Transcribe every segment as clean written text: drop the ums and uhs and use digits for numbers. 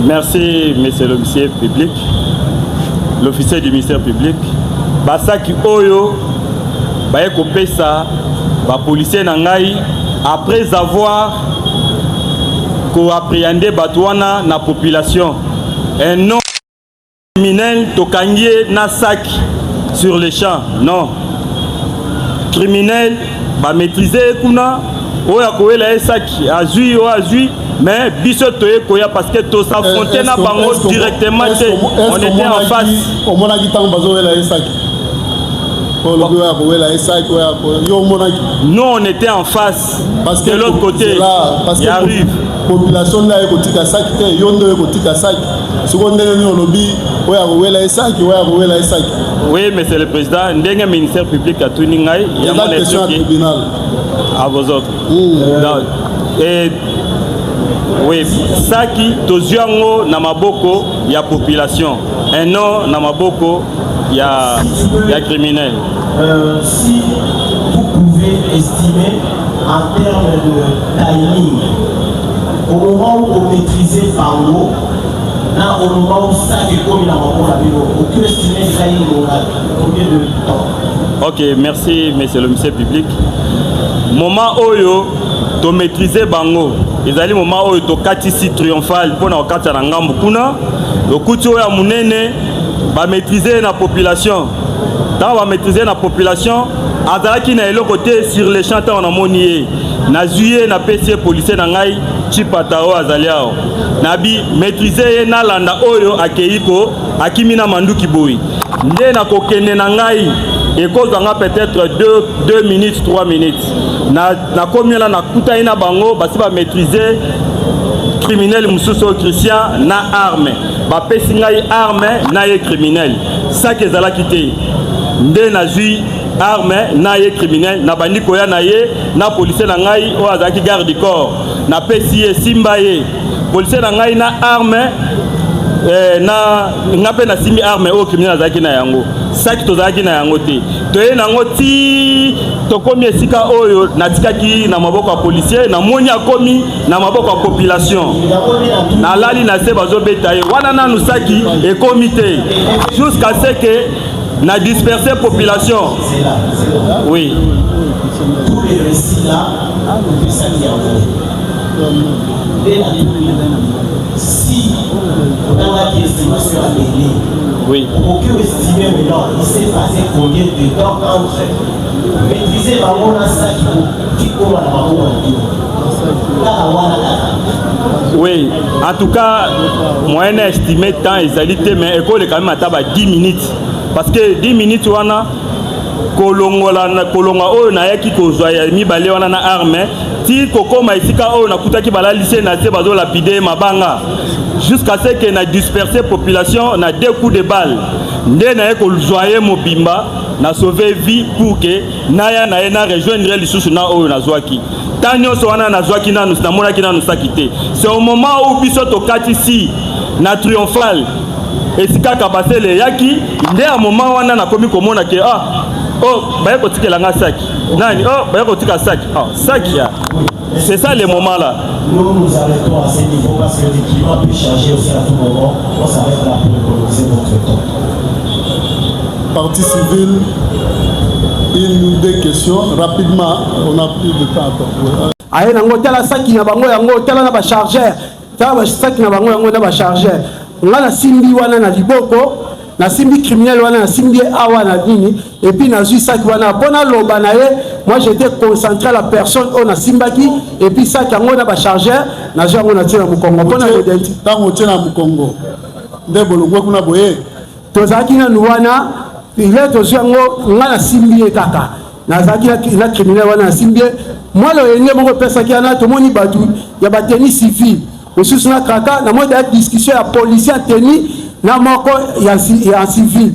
Merci, monsieur l'officier public, l'officier du ministère public. Basaki oyo baye kopesa bapolicier na ngai après avoir koappréhender bato wana na population, un non criminel tokangi ye na sac sur le champ. Non criminel, bamaîtrise ye kuna, oyo akowela ye saki azwi, oyo azwi. Mais biso toye koya parce que tos'affronte na bango directement te, on était en face. Omonaki ntango bazowela ye saki? Olobi oyo akowela ye saki, oyo yo omonaki? Nous, on était en face. Parce que de l'autre côté parce que arrive. Population nde aye kotika saki te, yo nde oye kotika saki. Sikoyo ndenge nini olobi oyo akowela ye saki, oyo akowela ye saki? Oui, monsieur le président, ndenge ministère public atuni ngai. Eza question ya tribunal. À vos ordres. Donc, et oui, saki tozwi yango na maboko ya population et non na maboko ya criminel. Si vous pouvez estimer en termes de timing, au moment où vous maîtrisez bango, na au moment où ça ekomi na maboko na bino, okoki estimer ezali ngonga combien de temps? Ok, merci, monsieur le monsieur public. Moment oyo tomaîtrise bango ezali moment oyo tokatisi Triomphal mpona kokatisa na ngambu kuna. Lokuti oyo ya monene, bamaîtrise na population. Ntango bamaîtrise na population, azalaki na eloko te sur le champ. Ntango namoni ye, nazwi ye, napesi ye policier na ngai Chipata oyo azali awa. Nabi maîtrise ye, nalanda oyo akei ko akimi na manduki boye. Nde nakokende na ngai, ekozwa nga peut-être 2 minutes, 3 minutes. Nakomi wana, nakutani na bango, basi bamaîtrise criminel mosusu oyo Christian na arme. Bapesi ngai arme na ye criminel, saki ezalaki te. Nde nazwi arme na ye criminel, nabandi koya na ye na policier na ngai oyo azalaki garde du corps. Napesi ye, simba ye, policier na ngai na arme na nga mpe nasimbi arme oyo criminel azalaki na yango. Saki tozalaki na yango te. Toye nango ti tokomi esika oyo natikaki na maboko ya policier. Namoni akomi na maboko ya population, nalali na se, bazobeta ye wana. Nanu saki ekomi te, jusqu'à ce que na disperser population, oui. Tous les récits là, opesaki yango nde natuni si otangaki estimation ya délai. Okoki estimer maintenant il s'est passé combien de temps entre maîtriser bango na saki tikoma na maboko na bino, kaka wana kaka? Oui, en tout cas moyen na estimer temps ezali te, mais ekoleka même ata ba 10 minutes, parce que 10 minutes wana kolongola kolonga oyo nayaki kozwa ya mibale wana na arme ti kokóma esika oyo nakutaki balalisi na se, bazolapider mabanga, jusqu'à ce que na disperser population na deux coups de balle. Nde naye kozwa ye mobimba, na sauver vie pour que naya na ye na rejoindre lisusu na oyo nazwaki. Ntan nyonso wana nazwaki nanu, namonaki nanu saki te. C'est au moment où biso tokatisi na Triomphal, esika Kabasele eyaki, nde ya moment wana nakomi komona ke ah, oh, baye kotikela nga saki nani, oh, baye kotika saki, oh, saki ya. C'est ça le moment là. Nous nous arrêtons à ce niveau parce que le climat peut changer aussi à tout moment. On s'arrête là pour économiser notre temps. Partie civile, une ou deux questions rapidement, on n'a plus de temps. Aye nango, tala saki na bango yango, tala na bachargeur, tala basaki na bango yango na bachargeur. Nga nasimbi wana na liboko, nasimbi criminel wana, nasimbi ye awa na nini, et puis nazwi saki wana mpo naloba na ye. Moi, j'étais concentré à la personne oyo nasimbaki, et puis saki yango na bachargeur, nazwi yango, natie na mokongo mpo na identité. Ntango otie na mokongo nde bolongwe kuna boye? Tozalaki nanu wana ile tozwi yango, nga nasimbi ye kaka, nazalaki na criminel wana, nasimbi ye. Mwa loyenge moko epesaki wana, tomoni bato ya batenue civile mosusu na kaka namoni da discussion ya policier ya tenue na moko ya civil.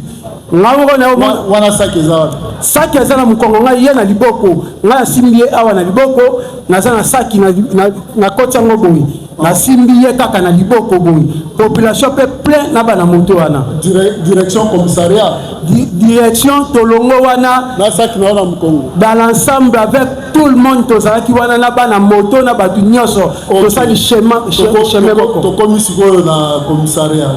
Nga moko na Wana saki eza wapi? Saki eza na mokongo, ngai ye na liboko, ngai nasimbi ye awa na liboko, naza na saki na koti yango boye, nasimbi ye kaka na liboko boye, population mpe plein na bana moto wana. Direction commissariat? Di, Direction tolongo wana na saki na yo na mokongo. Dans l'ensemble, avec tout le monde, tozalaki wana na bana moto na bato nyonso. Tosali chemin chemin moko. Tokomi sikoyo na commissariat.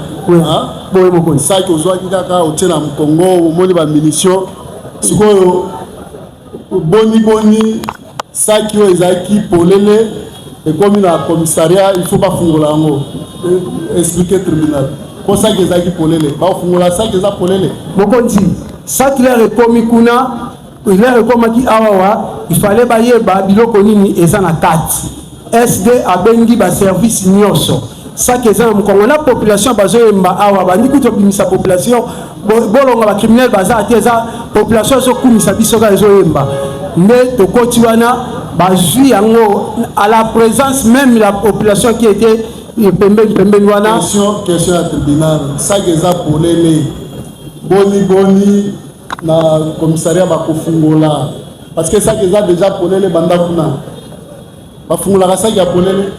Boye, mokonzi. Saki ozwaki kaka, otie na mokongo, omoni bamunition. Sikoyo, boni boni saki oyo ezalaki polele ekomi na commissariat, il faut bafungola yango? Explique tribunal, mpo saki ezalaki polele, bafungola saki eza polele? Mokonzi, saki l'heure ekomi kuna, l'heure ekomaki awawa, ifale bayeba biloko nini eza na kati. SD abengi baservice nyonso. Saki eza na mokongo na population bazoyemba awa, bandi kutu obimisa population, bolonga bacriminel baza te. Eza population ezokumisa biso kaka, ezoyemba. Nde tokoti wana, bazwi yango à la présence même la population qui était pembeni pembeni wana. Question ya tribunal: saki eza polele, boni boni na commissariat bakofungola? Parce que saki eza déjà polele, banda kuna bafungolaka saki ya polele?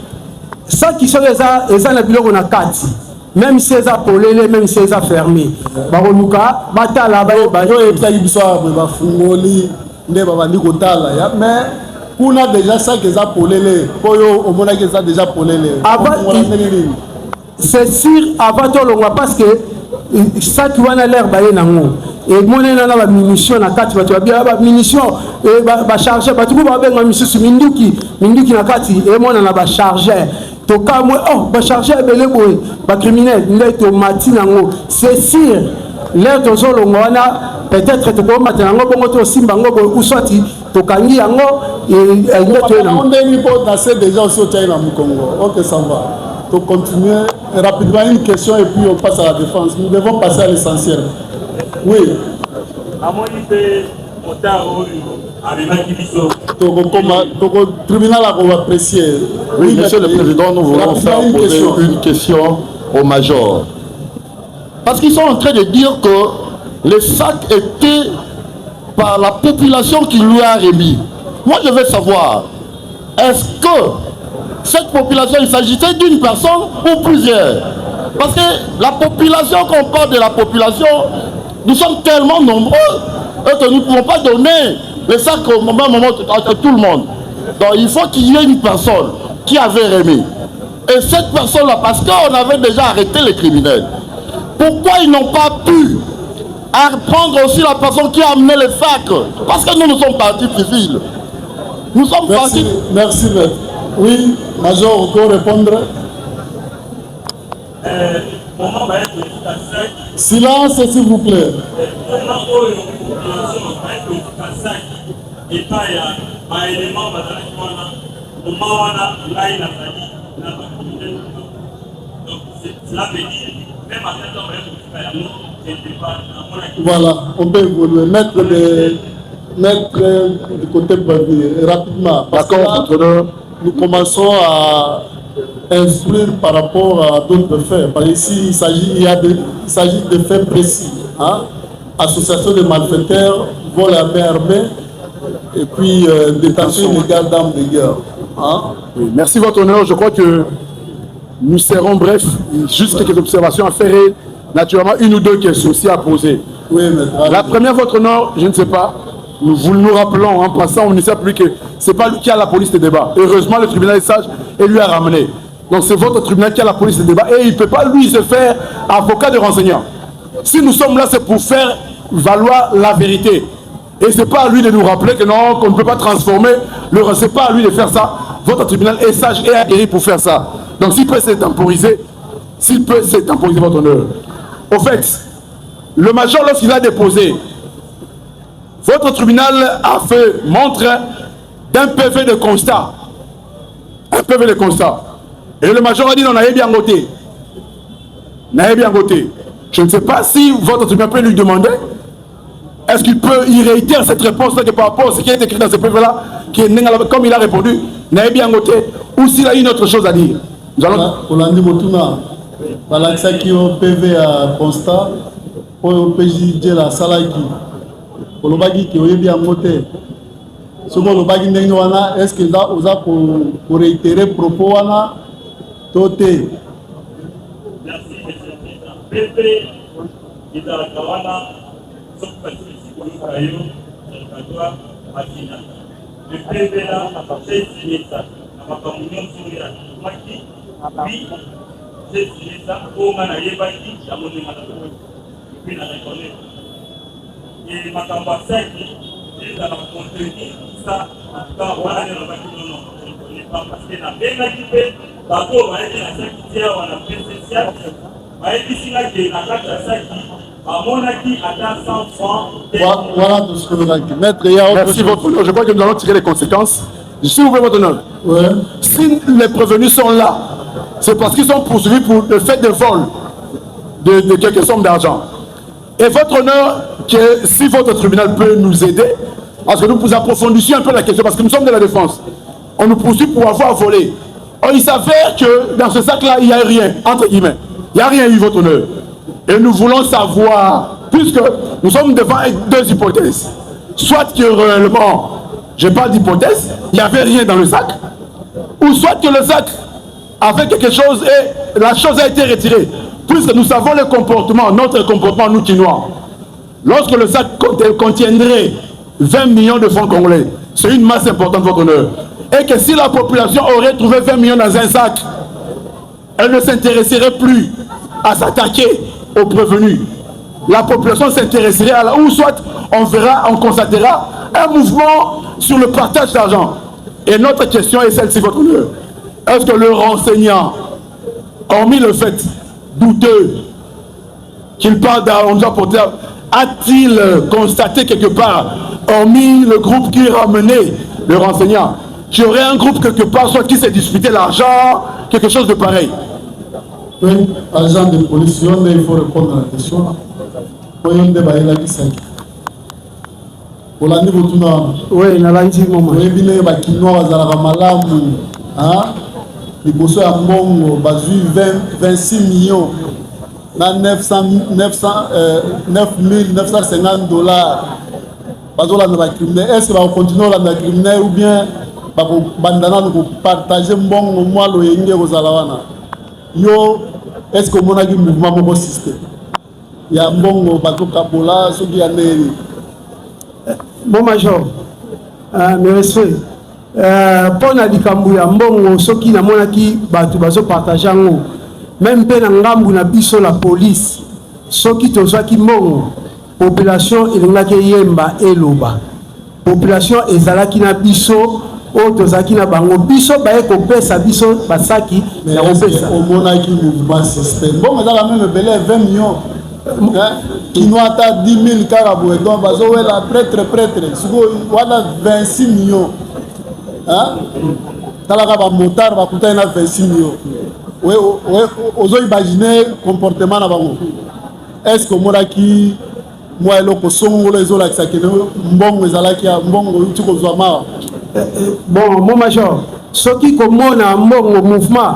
Saki soki eza na biloko na kati, même si eza polele, même si eza fermé, bakoluka batala, bayeba. Yo oyebisaki biso awa boye, bafungoli nde babandi kotala ya, mais kuna déjà saki eza polele, mpo oyo omonaki eza déjà polele. Bafungola ndenge nini? C'est sûr, avant tolongwa, parce que saki wana, l'heure baye nango, emonani na bamunition na kati. Bato babia bamunition, bachargeur, bato ku babenga misusu minduki, minduki na kati emonana, bachargeur. Tokamwe, oh, bachargeur ebele boye, bacriminel nde tomati nango. C'est sûr, l'heure tozolongwa wana, peut-être tokomata yango bongo, tosimba yango boye, ou soit tokangi yango nde toye nango. Ndenge mpo na se déjà aussi otiaki na mokongo. Ok, ça va, to continuer rapidement, une question et puis on passe à la défense. Nous devons passer à l'essentiel. Oui. Namoni mpe motard oyo amemaki biso. Tokokoma toko tribunal akoapprécier. Oui, monsieur le président, nous voulons faire une poser question. Une question au major. Parce qu'ils sont en train de dire que le sac était par la population qui lui a remis. Moi, je veux savoir, est-ce que cette population, il s'agissait d'une personne ou plusieurs? Parce que la population, quand on parle de la population, nous sommes tellement nombreux et que nous ne pouvons pas donner le sac au même moment à tout le monde. Donc il faut qu'il y ait une personne qui avait remis. Et cette personne-là, parce qu'on avait déjà arrêté les criminels, pourquoi ils n'ont pas pu prendre aussi la personne qui a amené le sac? Parce que nous, nous sommes partie civile. Nous sommes Merci, partis. Merci, maître. Oui, major, on peut répondre. Moment baye kotika sac. Silence, s'il vous plaît. Moment oyo population baye kotika sac epai ya baélément bazalaki wana, moment wana ngai nazali na bacriminel. Donc cela veut dire, même ata ntango baye kotika yango, j'étais pas, namonaki. Voilà, on peut évoluer. Maître du côté prévenu, rapidement. Parce que D'accord, là, votre honneur. Nous commençons à instruire par rapport à d'autres faits. Par ici, il s'agit de faits précis. Hein? Association de malfaiteurs, vol à main armée, et puis détention illégale d'armes de guerre. Hein? Oui, merci, votre honneur. Je crois que nous serons brefs. Juste quelques observations à faire et naturellement une ou deux questions aussi à poser. Oui, maître. La première, votre honneur, je ne sais pas. Nous vous nous rappelons en passant au ministère public que ce n'est pas lui qui a la police de débat. Heureusement, le tribunal est sage et lui a ramené. Donc c'est votre tribunal qui a la police de débat et il ne peut pas lui se faire avocat de renseignant. Si nous sommes là, c'est pour faire valoir la vérité. Et ce n'est pas à lui de nous rappeler que non, qu'on ne peut pas transformer le. C'est pas à lui de faire ça. Votre tribunal est sage et aguerri pour faire ça. Donc s'il peut se temporiser, s'il peut se temporiser, votre honneur. Au fait, le major, lorsqu'il a déposé, votre tribunal a fait montre d'un PV de constat. Un PV de constat. Et le major a dit non, nayebi yango te. Nayebi yango te. Je ne sais pas si votre tribunal peut lui demander, est-ce qu'il peut y réitérer cette réponse-là, que par rapport à ce qui est écrit dans ce PV-là, qui est comme il a répondu, nayebi yango te, ou s'il a une autre chose à dire. Nous allons. Olandi motuna, balakisaki yo PV ya constat oyo PJ asalaki, olobaki ke oyebi yango te. Soki olobaki ndenge wana, est ce que eza oza koréitérer propos wana to te? Merci, monsieur le président. PV ezalaka wana. Soki basilisi koyoka yo, interrogatoire, batinaka. Le PV là, j'ai signé ça. Na makambo nyonso oyo akomaki, oui, j'ai signé ça, oyo nga nayebaki, yango nde nga nalobaki. Et puis na reconnaître. Et makambo ya saki, ezala contenu, tout ça, en tout cas, wana nde nalobaki non, non, je ne connais pas, parce que nabengaki mpe bato oyo bayaki na saki ti awa na PCCH, bayebisi nga ke na kati ya saki, bamonaki ata 100 francs te. Voilà tout ce que nous avons dit. Maître, il y a autre Merci, chose. votre honneur. Je crois que nous allons tirer les conséquences. S'il vous plaît, votre honneur. Ouais. Si les prévenus sont là, c'est parce qu'ils sont poursuivis pour le fait de vol de quelques sommes d'argent. Et votre honneur, que si votre tribunal peut nous aider, parce que nous approfondissions un peu la question, parce que nous sommes de la défense. On nous poursuit pour avoir volé. Or, il s'avère que dans ce sac-là, il n'y a rien, entre guillemets. Il n'y a rien eu, votre honneur. Et nous voulons savoir, puisque nous sommes devant deux hypothèses. Soit que réellement, je parle d'hypothèse, il n'y avait rien dans le sac, ou soit que le sac avait quelque chose et la chose a été retirée. Puisque nous savons le comportement, notre comportement, nous Kinois. Lorsque le sac contiendrait 20 millions de francs congolais, c'est une masse importante, votre honneur. Et que si la population aurait trouvé 20 millions dans un sac, elle ne s'intéresserait plus à s'attaquer aux prévenus. La population s'intéresserait à la... Ou soit on verra, on constatera un mouvement sur le partage d'argent. Et notre question est celle-ci, votre honneur. Est-ce que le renseignant, hormis le fait douteux qu'il parle d'argent porté, a-t-il constaté quelque part, hormis le groupe qui ramenait le renseignant, qu'il y aurait un groupe quelque part, soit qui s'est disputé l'argent, quelque chose de pareil? Oui, agent de police, il faut répondre à la question. Oyo nde bayelaki saki, olandi kotuna wana? Oui, nalandi mama. Oyebi ndenge bakinois bazalaka malamu, hein? Liboso ya mbongo, bazwi 26 millions na 900, 900, 9950 dollars, bazolanda bacriminel. Est ce que bakocontinue kolanda criminel ou bien bakobanda nanu kopartage mbongo? Mwa loyenge kozala wana, yo, est ce que omonaki mouvement moko suspect ya mbongo bazokabola, soki ya ndenge nini? Bon, major, mes respects. Mpo na likambo ya mbongo, soki namonaki bato bazopartage yango, même mpe na ngambu na biso la police, soki tozwaki mbongo, population elingaki eyemba eloba. Population ezalaki na biso, oyo tozalaki na bango, biso baye kopesa biso basaki ya kopesa. Omonaki mouvement suspect? Mbongo ezaka même ebele, 20 millions, kino ata 10 000 kaka boye, donc bazowela prêtre prêtre. Sikoyo wana 26 millions, talaka bamotard bakutani na 26 millions, ozoimagine comportement na bango. Est ce que omonaki mwa eloko songolo ezolakisa kene mbongo ezalaki, ya mbongo euti kozwa mawa? Bon, mon major, soki komona mbongo mouvement,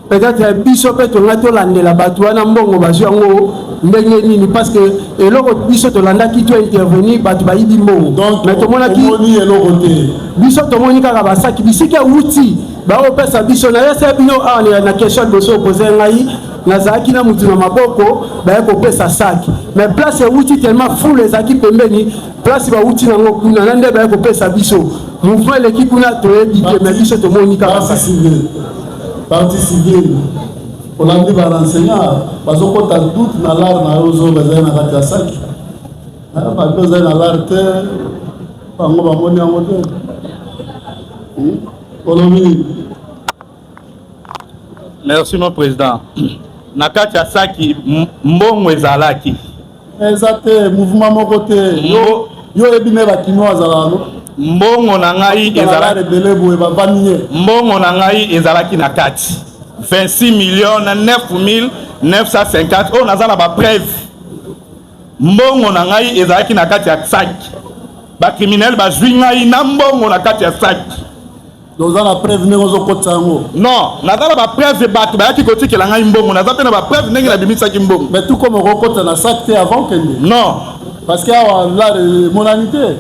peut-être biso mpe tongai tolandela bato wana, mbongo bazwi yango ndenge nini, parce que eloko biso tolandaki to intervenir, bato bayibi mbongo. Mais tomonaki eloko te. Biso tomoni kaka basaki, bisika ewuti baopesa biso. Nayesa bino awa na question liboso opose ngai, nazalaki na mutu na maboko, baye kopesa saki, mais place ewuti, tellement foule ezalaki pembeni, place bawuti nango kuna na nde baye kopesa biso, mouvement eleki kuna, toyebi te, mais biso tomoni kaka. Partie civile, olandi barenseignant bazokɔta doute na l'argent na yo, ozo bazali na kati ya saki, bato ozali na l'argent te, bango bamoni yango te. Olobi nini? Merci, mon président. Na kati ya saki, mbongo ezalaki. Eza te mouvement moko te. Yo oyebi nde bakinois azalaka no. Mbongo na ngai ezalaki ebele boye, bavandi ye. Mbongo na ngai ezalaki na kati, 26 millions na 9950 oyo naza na bapreuve. Mbongo na ngai ezalaki na kati ya saki, bacriminel bazwi ngai na mbongo na kati ya saki. Oza na preuve ndenge ozokotisa yango? Non, naza na bapreuve, bato bayaki kotikela ngai mbongo. Naza mpe na bapreuve ndenge nabimisaki mbongo. Mais tout comme okokotisa na sac te avant kende? Non. Parce que awa l'argent emonani te,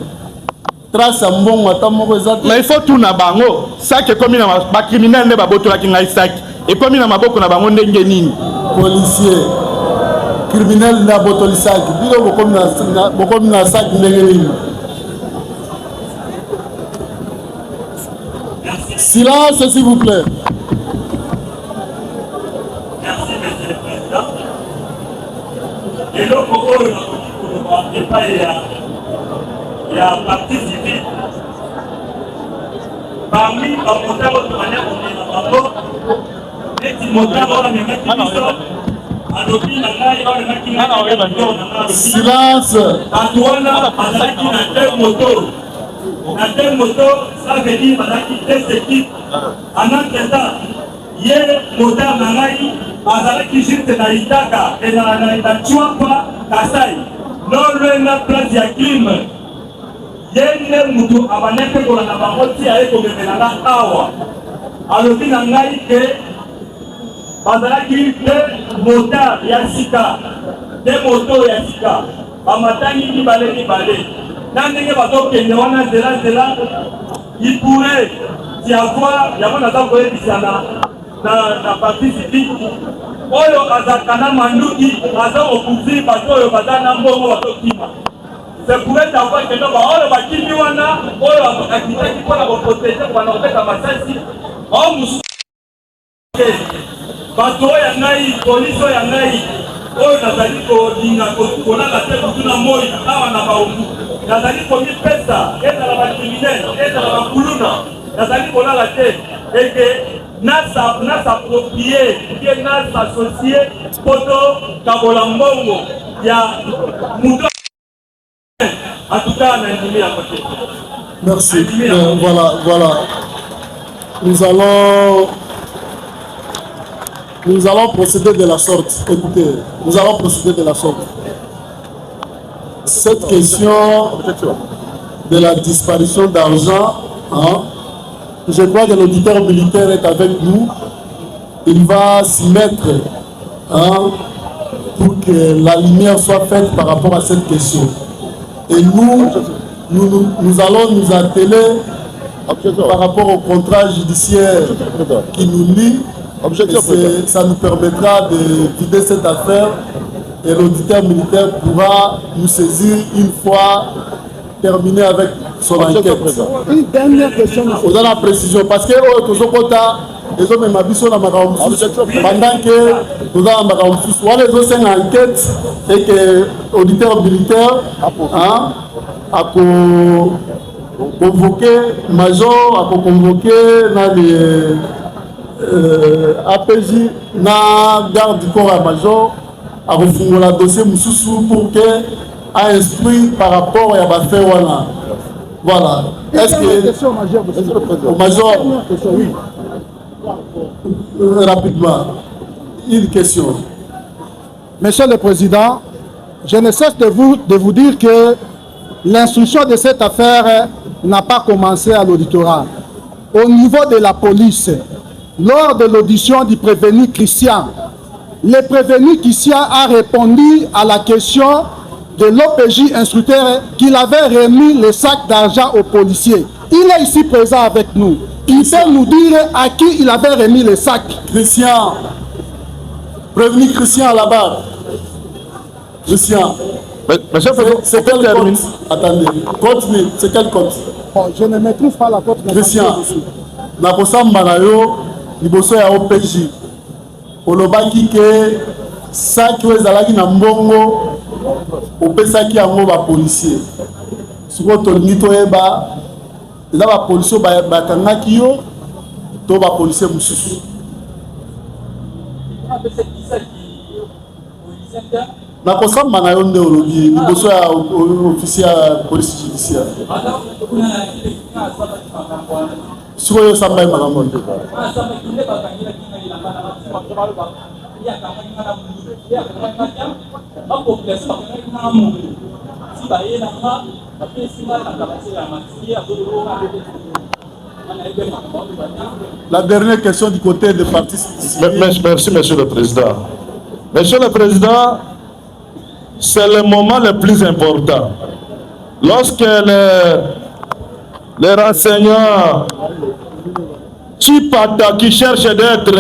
trace ya mbongo ata moko eza te. Mais il faut tuna bango, saki ekomi na bacriminel nde babotolaki ngai saki, ekomi na maboko na bango ndenge nini? Policier. Criminel nde abotoli sac, bino bokomi na sac ndenge nini? Silence s'il vous plaît. Merci, Monsieur le Président. Eloko oyo nakoki koloba epai ya partie civile, parmi bamotard oyo tobanda komema bango, neti motard oyo amemaki biso, alobi na ngai, oyo amemaki ngai, Silence. Bato wana bazalaki na deux moto, na deux moto, ça veut dire bazalaki deux équipes. En entre-temps, ye motard na ngai azalaki juste na Itaka e na Tshuapa, Kasai, non loin na place ya crime. Ye nde mutu abandaki mpe kolanda bango ti aye komemela nga awa. Alobi na ngai ke bazalaki deux motard ya sika, deux moto ya sika, bamatani mibale mibale, na ndenge bazokende wana nzela nzela, il pourrait y avoir. Yango naza koyebisa na partie civile oyo azalaka na manduki, aza kocouvrir bato oyo baza na mbongo, bazokima. C'est pourrait avoir que baoyo bakimi wana, oyo akitaki mpona koprotéger, kobanda kobeta masasi bao mosusu. Bato oyo ya ngai, polisi oyo ya ngai, oyo nazali kolinga kolala te butu na moi awa na Barumbu, nazali komipesa, ezala bacriminel, ezala bakuluna, nazali kolala te eke nas'approprie bien, nas'associe po tokabola mbongo ya moto. En tout cas, nandimi yango te. Merci. Voilà, voilà. Nous allons procéder de la sorte. Écoutez, nous allons procéder de la sorte. Cette question de la disparition d'argent, hein, je crois que l'auditeur militaire est avec nous. Il va s'y mettre, hein, pour que la lumière soit faite par rapport à cette question. Et nous, nous, nous, nous allons nous atteler par rapport au contrat judiciaire qui nous lie. Et ça nous permettra de vider cette affaire et l'auditeur militaire pourra nous saisir une fois terminé avec son enquête. Une dernière question, monsieur. Oza na précision, parce que oyo tozokota ezomema biso na makambo mosusu pendant que toza na makambo mosusu wana ezosenga enquête et que auditeur militaire, hein, ako convoquer major, akoconvoquer na les APJ na garde du corps ya major, akofungola dossier mosusu pour que ainstruire par rapport ya bafait wana. Voilà. Est-ce que Question majeure, monsieur. Au major. Dernière question, oui. Rapidement, une question. Monsieur le Président, je ne cesse de vous dire que l'instruction de cette affaire n'a pas commencé à l'auditorat. Au niveau de la police, lors de l'audition du prévenu Christian, le prévenu Christian a répondu à la question de l'OPJ instructeur qu'il avait remis le sac d'argent aux policiers. Il est ici présent avec nous. Il peut nous dire à qui il avait remis le sac. Christian, prévenu Christian à la barre. Christian. Monsieur le Président, C'est quel compte? Attendez, continue. C'est quel compte? Bon, je ne maîtrise pas la cote. mais Christian, nakosamba na yo liboso ya OPJ, olobaki ke saki oyo ezalaki na mbongo opesaki yango bapolicier. Sikoyo tolingi toyeba, eza bapolicier oyo bakangaki yo to bapolicier mosusu? Nakosamba na yo nde olobi liboso ya officier ya police judiciaire. Sikoyo osamba ye makambo nde? La dernière question du côté des parties. Merci, Monsieur le Président. Monsieur le Président, c'est le moment le plus important. Lorsque les renseignants Chipata qui cherche d'être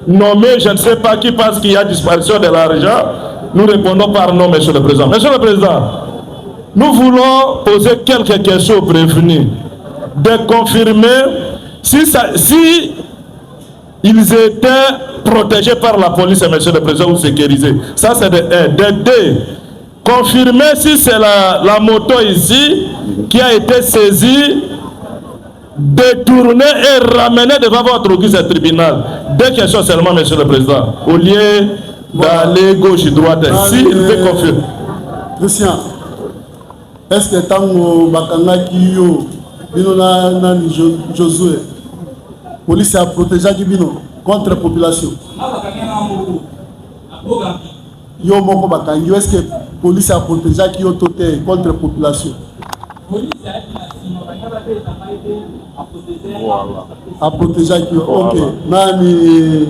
nommer je ne sais pas qui parce qu'il y a disparition de l'argent. Nous répondons par non, Monsieur le Président. Monsieur le Président, nous voulons poser quelques questions aux prévenus, de confirmer si, ça, si ils étaient protégés par la police, Monsieur le Président, ou sécurisés. Ça, c'est de un. De deux, confirmer si c'est la, la moto ici qui a été saisie, détournée et ramenée devant votre auguste tribunal. Deux questions seulement, Monsieur le Président. Au lieu d'aller gauche-droite, si il peut confirmer. Christian, est-ce que ntango bakangaki yo bino na nani Josué, police aprotégeaki bino contre population? Yo moko bakangi yo, est-ce que police aprotégeaki yo to te contre population? Aprotégeaki yo, ok. Nani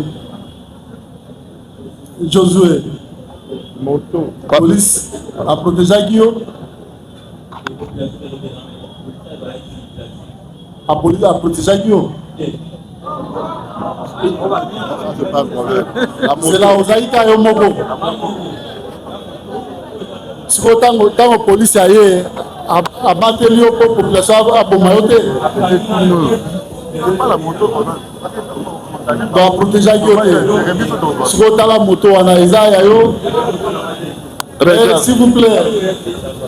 Josué, police aprotégeaki yo? Aprotégeaki yo? Zela, ozali ka yo moko. Sikoyo ntango ntango polisi aye, abateli yo mpo population aboma yo te, donc aprotégeaki yo te. Sikoyo tala, moto wana eza ya yo? Eh, s'il vous plaît,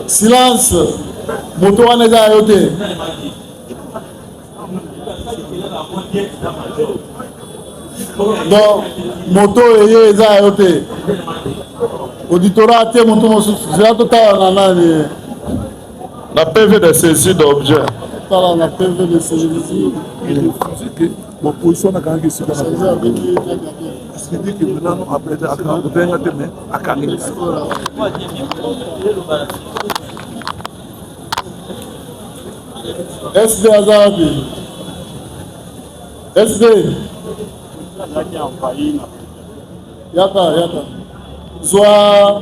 silence. Moto wana eza ya yo te? Donc moto eye eza ya yo te? Auditorat te, moto mosusu. Zela, totala na nani. Na PV de saisie d'objet. Tala na PV de saisie. Bon, position nakangaki esika na c'est que maintenant akobenga te, mais akangi. SD aza wapi? SD, yaka, yaka, zwa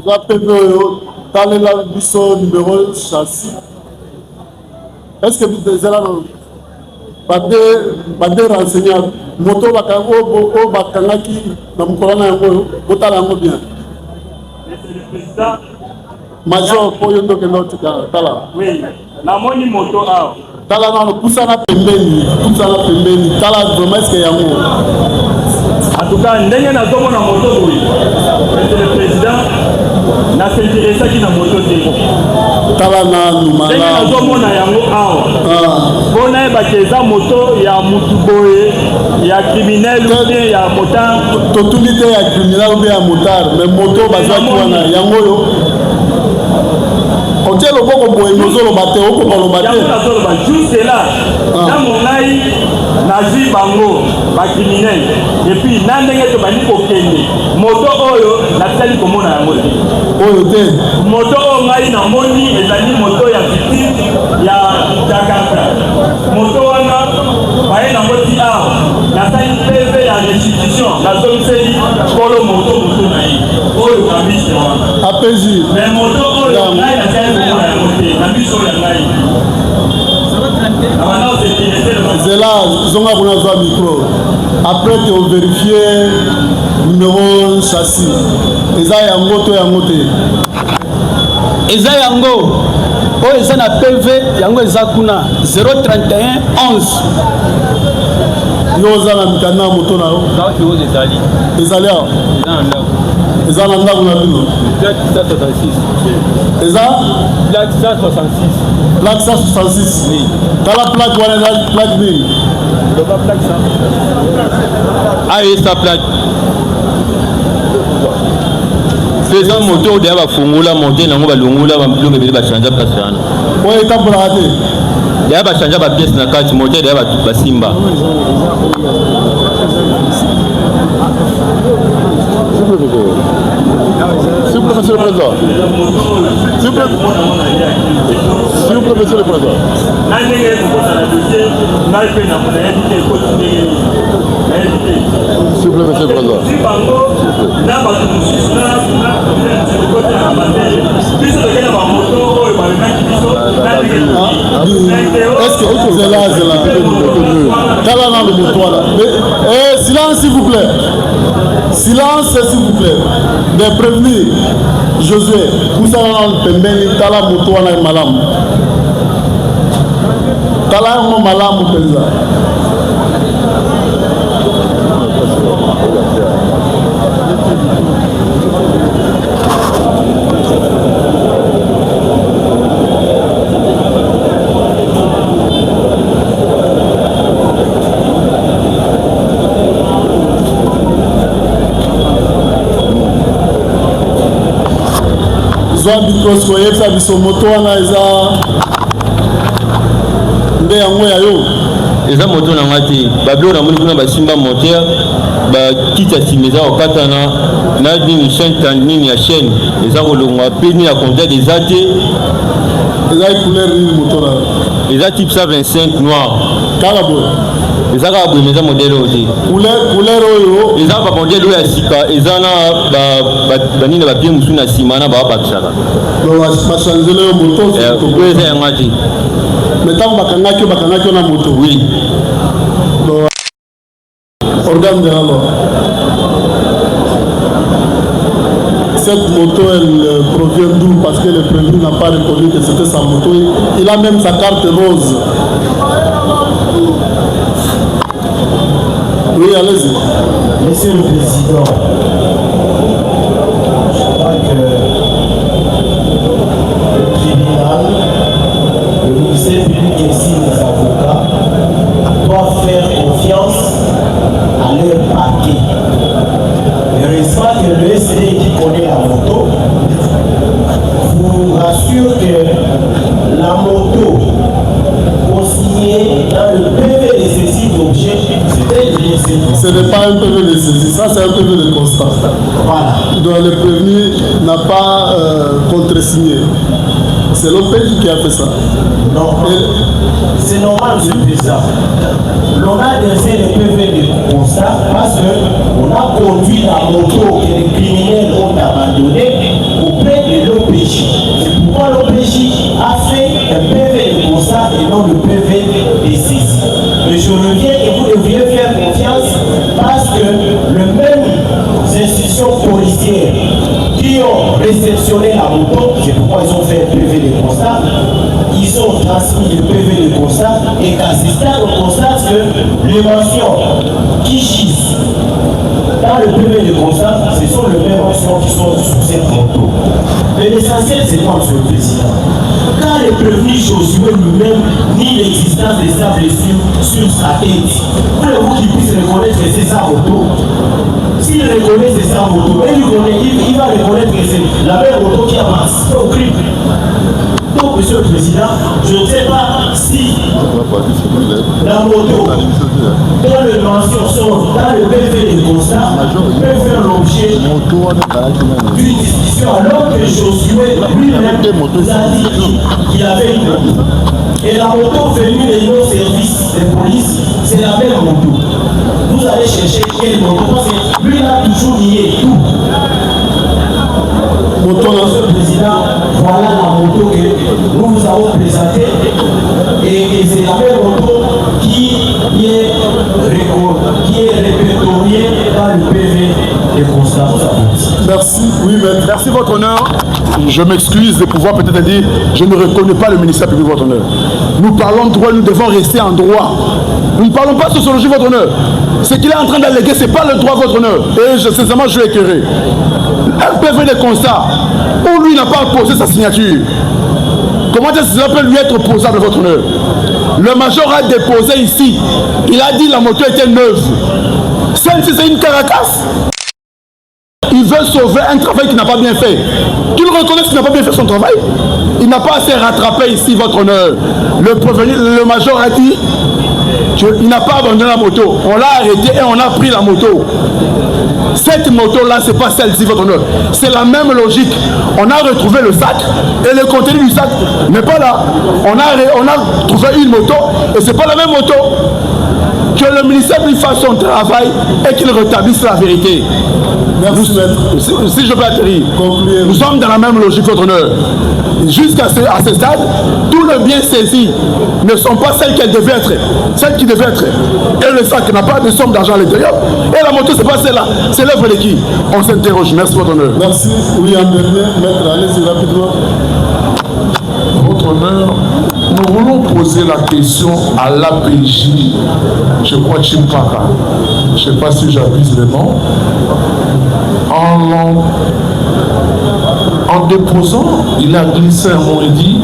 zwa PV oyo, talela biso numéro châssis. Est ce que ezala bade renseignant moto oyo bakangaki na mokolo na yango oyo? Botala yango bien, major, mpo yo nde okenda otika. Tala. Oui, namoni moto awa. Tala nano, pusana pembeni, pusana pembeni, tala vraiment, est-ce yango? En tout cas, ndenge nazomona moto boye, Monsieur le Président, nas'intéressaki na moto te. Tala nanu. Ndenge malamu. Nazomona yango awa, mpo nayebaki eza moto ya mutu boye, ya criminel ou bien ya motard. Totuli te ya criminel ou bien ya motard, mais moto bazwaki wana, yango oyo otie loboko boye, ozoloba te, okoka loba te. Yango nazoloba, juste là, ntango ngai nazwi bango bacriminel, et puis na ndenge tobandi kokende, moto oyo natikali komona yango te. Oyo te? Moto oyo ngai namoni ezali moto ya victime ya Jakarta. Moto wana baye nango ti awa, nasali PV ya restitution, nazongiseli kolo moto moto na ye oyo kabise wana. Apesi. Mais moto oyo ngai natikali komona yango te na miso ya ngai. Abanda kos'intéresser. Zela, zonga kuna, zwa micro. Après te ovérifie numéro châssis, eza yango to yango te? Eza yango oyo eza na PV, yango eza kuna, 031 11. Yo oza na mikanda ya moto na yo? Ezali. Ezali awa? Eza na ndako. Eza na ndako na bino? Plaque 166. Eza? Plaque 166. Plaque 166? Oui. Tala plaque wana, eza plaque nini? Loba plaque 100. Ah, eza plaque eza moto oyo deya bafungola moteur yango, balongola biloko ebele, bachange place wana. Oyo etambolaka te? Deya bachange bapièce na kati moteur, deya basimba. S'il vous plaît, monsieur le président. S'il vous plaît. S'il vous plaît, monsieur le président. Na ndenge ekokota na dossier, ngai mpe nayebi te ekoti ndenge nini, nayebi te. S'il vous plaît, monsieur le président. Tozwi bango na bato mosusu na ekoti na bandele, biso tokei na bamoto oyo bamemaki biso na ndenge. Est-ce que zela zela tala nano moto wana. Eh, silence s'il vous plaît, silence s'il vous plaît. De prévenir Josué, pusana nano pembeni, tala moto wana ye malamu, tala yango malamu mpenza. Zwa bikos koyebisa biso moto wana eza nde yango ya yo. Eza moto na nga te. Babiloko namoni kuna, basimba moteur, bakiti ya nsima eza kokatana na nini, chaîne nini ya chaîne eza kolongwa mpe nini ya contact eza te. Ezali couleur nini moto na yo? Eza type 125 noir. Kaka boye? Eza kaka boye, mais eza modèle oyo te. Couleur oyo? Eza bamodèle oyo ya sika, eza na banini na bapie mosusu na nsima na babakisaka. Bachangele yo moto? Oyo eza yanga te. Mais ntango bakangaki yo, bakangaki yo na moto? Oui. Organe de la loi. Cette moto, elle provient d'où? Parce que le prévenu n'a pas reconnu que c'était sa moto. Il a même sa carte rose. Oui, allez-y. Monsieur le Président, je crois que le tribunal, le ministère public ainsi les avocats doivent faire confiance à leur parquet. Heureusement que le SD qui connaît la moto vous rassure que la moto consignée dans le PV de saisie d'objet, c'était bien cette. Ce n'est pas un PV de saisie, ça c'est un PV de constat. Voilà. Donc le prévenu n'a pas contresigné. C'est l'OPJ qui a fait ça. Non, c'est normal, monsieur le président. L'on a dressé le PV de constat parce qu'on a conduit la moto que les criminels ont abandonnée auprès de l'OPJ. C'est pourquoi l'OPJ a fait un PV de constat et non le PV de saisie. Mais je reviens et vous devriez faire confiance parce que les mêmes institutions policières qui ont réceptionné la moto, c'est pourquoi ils ont fait un PV de constat, ils ont transmis le PV de constat et qu'à ce stade, on constate que les mentions qui gisent dans le PV de constat, ce sont les mêmes mentions qui sont sur cette moto. Mais l'essentiel, c'est quoi, monsieur le Président? Quand le prévenu Josué lui-même nie l'existence de sa blessure sur sa tête, voulez-vous qu'il puisse reconnaître que c'est sa moto? S'il reconnaît c'est sa moto, et il va reconnaître que c'est la même moto qui a participé au crime. Donc, monsieur le Président, je ne sais pas si la moto dont les mentions sont dans le PV de constat peut faire l'objet d'une discussion alors que Josué lui-même nous a dit qu'il avait une moto. Et la moto venue de nos services de police, c'est la même moto. Vous allez chercher quelle moto, parce que lui il a toujours nié tout. Moto, Monsieur le Président, voilà la moto que nous vous avons présentée et c'est la même moto qui est répertoriée dans le PV de constat. Merci. Oui, maître. Merci, votre honneur. Je m'excuse de pouvoir peut-être dire, je ne reconnais pas le ministère public, votre honneur. Nous parlons droit, nous devons rester en droit. Nous ne parlons pas sociologie, votre honneur. Ce qu'il est en train d'alléguer, ce n'est pas le droit, votre honneur. Et sincèrement, je l'ai écœuré. Un PV de constat où lui n'a pas posé sa signature. Comment est-ce que cela peut lui être posable, votre honneur? Le major a déposé ici. Il a dit la moto était neuve. Celle-ci, c'est une caracasse. Il veut sauver un travail qu'il n'a pas bien fait. Qu'il reconnaisse qu'il n'a pas bien fait son travail. Il n'a pas assez rattrapé ici, votre honneur. Le prévenu, le major a dit, Il n'a pas abandonné la moto. On l'a arrêté et on a pris la moto. Cette moto-là, c'est pas celle-ci, votre honneur. C'est la même logique. On a retrouvé le sac et le contenu du sac n'est pas là. On a, on a trouvé une moto et c'est pas la même moto. Que le ministère lui fasse son travail et qu'il rétablisse la vérité. Merci, nous, si, si je peux atterrir, nous sommes dans la même logique, votre honneur. Jusqu'à ce, à ce stade, tout le bien saisi ne sont pas celles qu'elles devaient être, celles qui devaient être. Et le sac n'a pas de somme d'argent à l'intérieur. Et la moto, c'est pas celle-là. C'est l'œuvre de qui On s'interroge. Merci, votre honneur. Merci. Oui, un dernier. Maître, allez-y rapidement. Votre honneur, nous voulons poser la question à l'APJ, je crois Chimpaka, je ne sais pas si j'abuse le nom, en, en déposant, il a glissé un mot et dit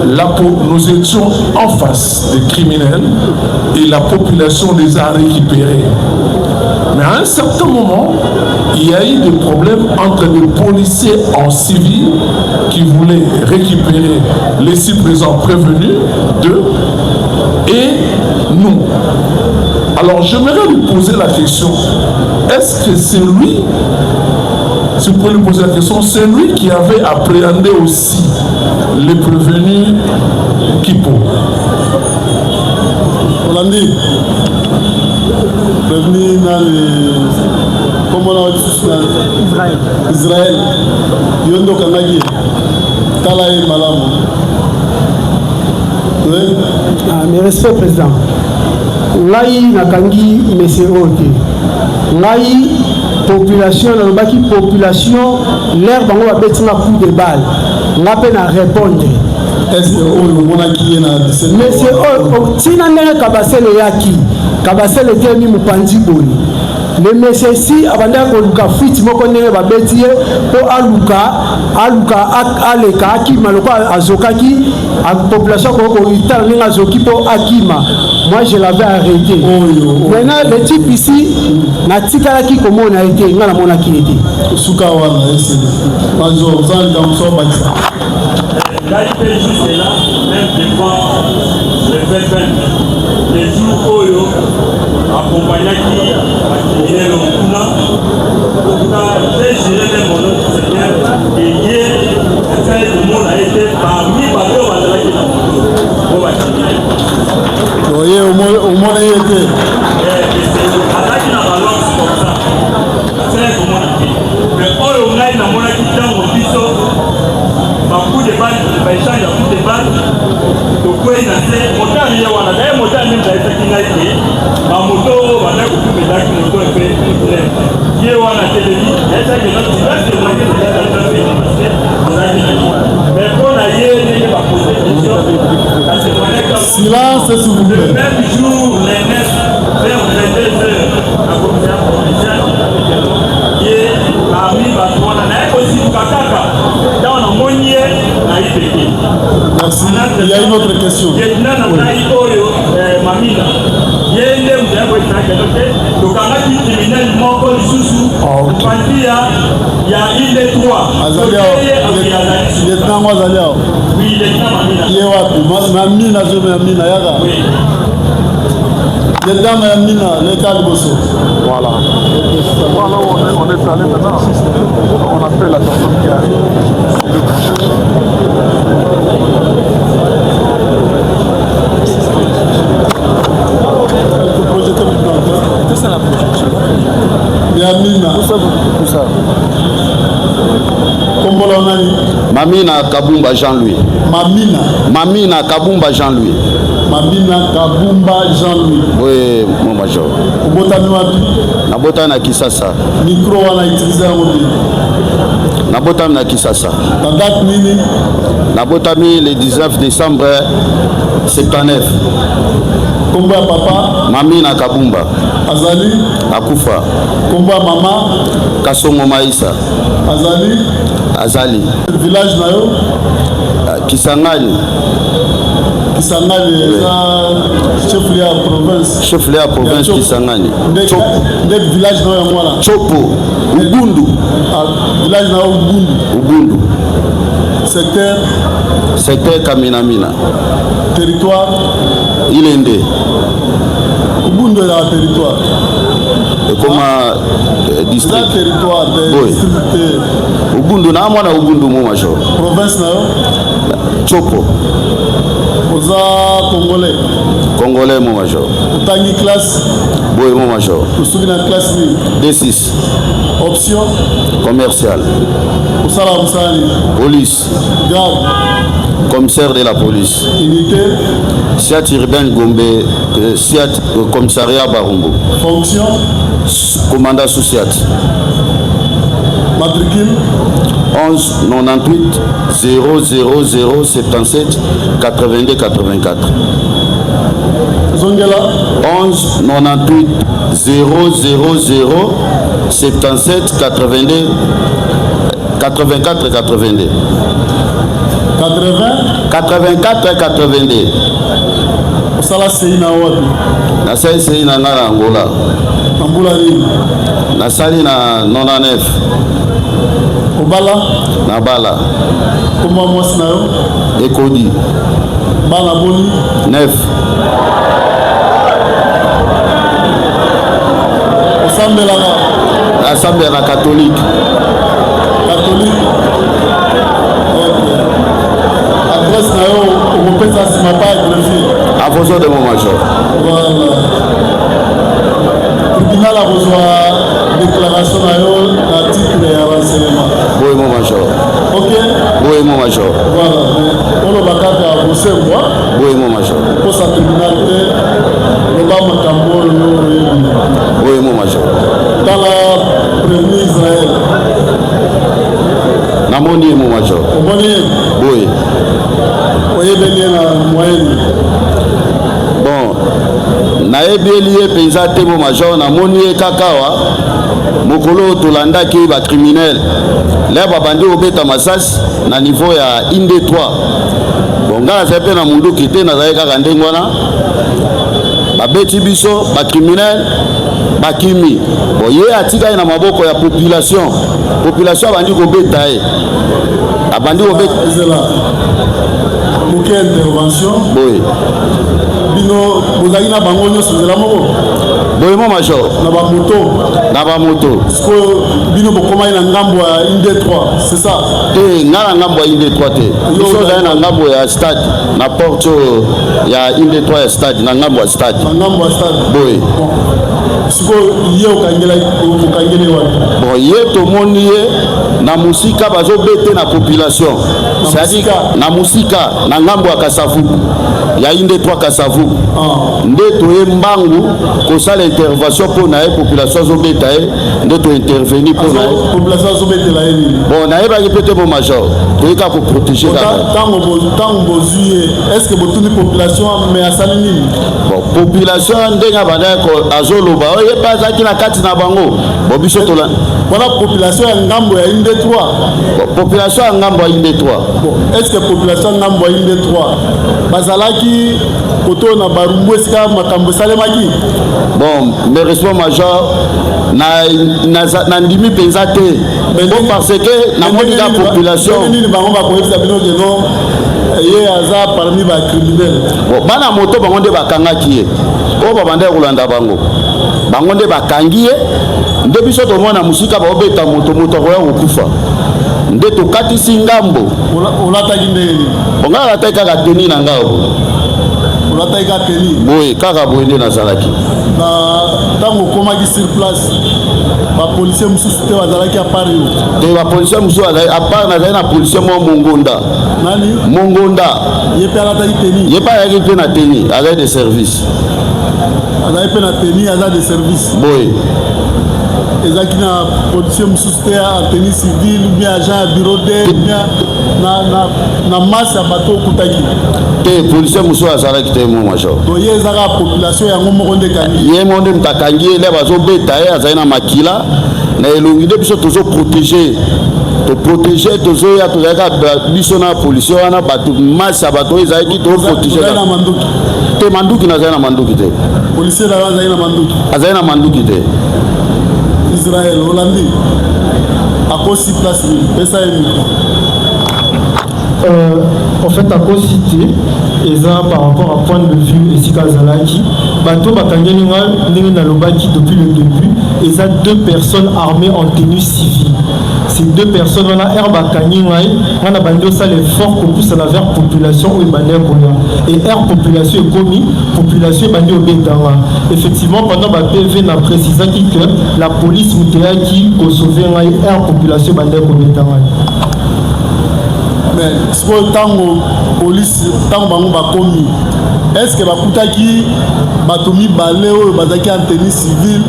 la, nous étions en face des criminels et la population les a récupérés. Mais à un certain moment, il y a eu des problèmes entre des policiers en civil qui voulaient récupérer les six présents prévenus, deux, et nous. Alors j'aimerais lui poser la question, est-ce que c'est lui, si vous pouvez lui poser la question, c'est lui qui avait appréhendé aussi les prévenus Kipo Olandi, prévenu nani kombo na lisusu na Israël yo nde okangaki ye tala ye malamu oui. Ah, mes respects président ngai nakangi monsieur oyo te ngai population nalobaki population l'air bango babeti nga coup de balle nga mpe na répondre est-ce oyo omonaki ye na monsieur oyo ntina ndenge kabasele eyaki kabasele etelemi mopanzi boye le monsieur si abandaki koluka fuite moko ndenge babeti ye mpo aluka aluka aleka akima lokola azokaki population akoki kotala ndenge azoki mpo akima moi je l'avais arrêté maintenant le type ici natikalaki komona ye te ngai namonaki ye te suka wana esili major oza likambo so obakisa ngai mpe juste là même devant le 20 le jour oyo accompagnaki bacriminel kuna okuta j'ai juré même mon nom du Seigneur et ye atikali komona ye te parmi bato oyo bazalaki na moto oyo bacriminel oye omona ye te azalaki na balance comme ça atikali komona te mais oyo ngai namonaki ntango biso bacoup de balle baéchange ya coup de balle tokwei na se motard ye wana daye motard nde ayebisaki ngai te bamoto oyo bandaki kokumba ezalaki moto epe ye wana telemi ayebisaki mais mpo na ye ndenge bapose question. Silence s'il vous Le plaît. même jour, les 9 vers 22 heures, na commissariat provincial, ye parmi bato wana naye kosibuka kaka ntango namoni ye nayebi te. Merci. Il y a une autre question. Lieutenant na ngai oyo Mamina, ye nde moto ya koyebisaka keno te tokangaki criminel moko lisusu mopanzi ya ya ile 3. Azali awa. Lieutenant yango azali awa. Oui, lieutenant Mamina. Ye wapi? Mamina zo Mamina yaka. Oui. Lieutenant Mamina, leka liboso. Voilà. Voilà où on est allé maintenant. On appelle la personne qui arrive. Tout ça la projection. Yamina. Tout ça. Kombo na nani? Mamina Kabumba Jean-Louis. Mamina. Mamina Kabumba Jean-Louis. Mamina Kabumba Jean-Louis. Oui, mon major. Obotami wapi? Nabotami na Kisasa. Micro wana utiliser yango bien. Nabotami na Kisasa. Na date nini? Nabotami le 19 décembre 79. Kombo ya papa? Mamina Kabumba. Azali? Akufa. Kombo ya mama? Kasongo Maïsa. Azali? Azali. Village na yo? Kisangani. Kisangani eza chef-lieu ya province. Chef-lieu ya province Kisangani. Nde village na yo yango wana? Chopo, Ubundu. Ah, village na yo Ubundu. Ubundu. Secteur? Secteur Kaminamina. Territoire? Ilende. Ubundu ezalaka territoire. Ekoma district. Eza territoire te, district te. Ubundu na mwana Ubundu mo major. Province na yo? Tshopo. Oza congolais? Congolais mo major. Otangi classe? Boye mo major. Osuki na classe nini? D6. Option? Commercial. Osala mosala nini? Police. Grade? Commissaire de la police. Unité? Siat urbaine Gombe, Siat commissariat Barumbu. Fonction? Commandant sous Siat. Matricule? 11 98 000 77 82 84. Zongela? 11 98 000 77 82 84 82. 80? 84 82. Osala CI na wapi? Nasali CI na nga na Angola. Na mbula nini? Nasali na 99. Obala? Nabala. Kombo mwasi na yo? Ekodi. Bana boni? 9. Osambelaka? Nasambelaka catholique. Catholique? Ok. Adresse na yo okopesa nsima pa ya greffier. À vos ordres, mon major. Voilà. Tribunal akozwa déclaration na yo na titre ya renseignement. Boye mon major. Ok. Boye mon major. Voilà. Mais oloba kaka bosembwa. Boye mon major. Kosa tribunal te loba makambo oyo yo oyebi. Boye mon major. Tala prévenu Israël. Namoni ye mon major. Omoni ye? Boye. Oyebeli ye na moyen nini? Bon, nayebeli ye mpenza te mon major, namoni ye kaka awa mokolo oyo tolandaki ba criminel lere babandi kobeta masasi na niveau ya inde 3. Bon, ngai nazali mpe na munduki te, nazali kaka ndenge wana, babeti biso ba criminel bakimi. Bon, ye atikali na maboko ya population, population abandi kobeta ye, abandi kobeta. Ezela moke intervention. Boye. Bino bozalaki na bango nyonso nzela moko? Boye mon major. Na bamoto? Na bamoto. Sikoyo bino bokomaki na ngambo ya inde 3, c'est ça? Te, nga na ngambo ya inde 3 te. Biso ozali na ngambo ya stade, na porte oyo ya inde 3 ya stade, na ngambo ya stade. Na ngambo ya stade. Boye. Bon. Sikoyo ye okangeli wapi? Bon, ye tomoni ye na mosika bazobete na population. C'est-à-dire na mosika na ngambo ya Kasavubu, ya inde 3 Kasavubu. Nde toye mbangu kosala intervention mpo na ye, population azobeta ye, nde tointervenir mpo na ye. Population azobetela ye nini? Bon, nayebaki mpe te mon major, toyei kaka koprotege kaka. Ntango bozwi ye, est ce que botuni population mais asali nini? Bon, population ndenge abandaki azoloba, oyo ye mpe azalaki na kati na bango. Bon, biso tola wana population ya ngambo ya inde 3. Bon, population ya ngambo ya inde 3. Bon, est ce que population ya ngambo ya inde 3 bazalaki koto na Barumbu esika makambo esalemaki? Bon, mais respect major, na ndimi mpenza te. Bon, parce que namoni ka population nini bango bakoyebisa bino ke non, ye aza parmi ba criminel? Bon, bana moto bango nde bakangaki ye, oyo babandaki kolanda bango, bango nde bakangi ye. Nde biso tomona mosika baobeta moto, moto akoya kokufa, nde tokatisi ngambo. Olataki ndenge nini? Bon, ngai nalataki kaka teni na ngai boye. Olataki kaka teni? Boye, kaka boye nde nazalaki. Na ntango okomaki sur place, bapolisier mosusu te bazalaki à part yo? Te, bapolisier mosusu bazalaki à part, nazali na policier moko Mongonda. Nani? Mongonda. Ye mpe alataki teni? Ye mpe azalaki mpe na teni, azalaki de service. Azalaki mpe na teni, aza de service. Boye. Ezalaki na policier mosusu te ya tenue civile ou bien agent ya bureau de ou bien na masse ya bato okutaki? Te, policier mosusu azalaki te mo major. Donc ye eza kaka population yango moko nde ekangi ye? Mo nde moto akangi ye, nde bazobeta ye, azali na makila na elongi, nde biso tozoprotege, toprotege, tozoya, tozalaki kaka biso na policier wana, bato masse ya bato oyo ezalaki toprotege. Na manduki? Te, manduki nazali na manduki te. Policier na yo azali na manduki? Azali na manduki te. Israel olandi akosi place nini? Pesa ye micro. En fait akosi te, eza par rapport à point de vue esika azalaki. Bato bakangeli nga, ndenge nalobaki depuis le début, eza deux personnes armées en tenue civile. Ces deux personnes wana, heure bakangi ngai, ngai na bandi osala effort kopusana vers population oyo ebandaki koya. Et heure population ekomi, population ebandi obetanga. Effectivement, pendant ba PV na précisaki que la police moto eyaki kosauver ngai heure population ebandaki kobeta ngai. Mais sikoyo, ntango polise, ntango bango bakomi, est ce que bakutaki bato mibale oyo bazalaki en tenue civile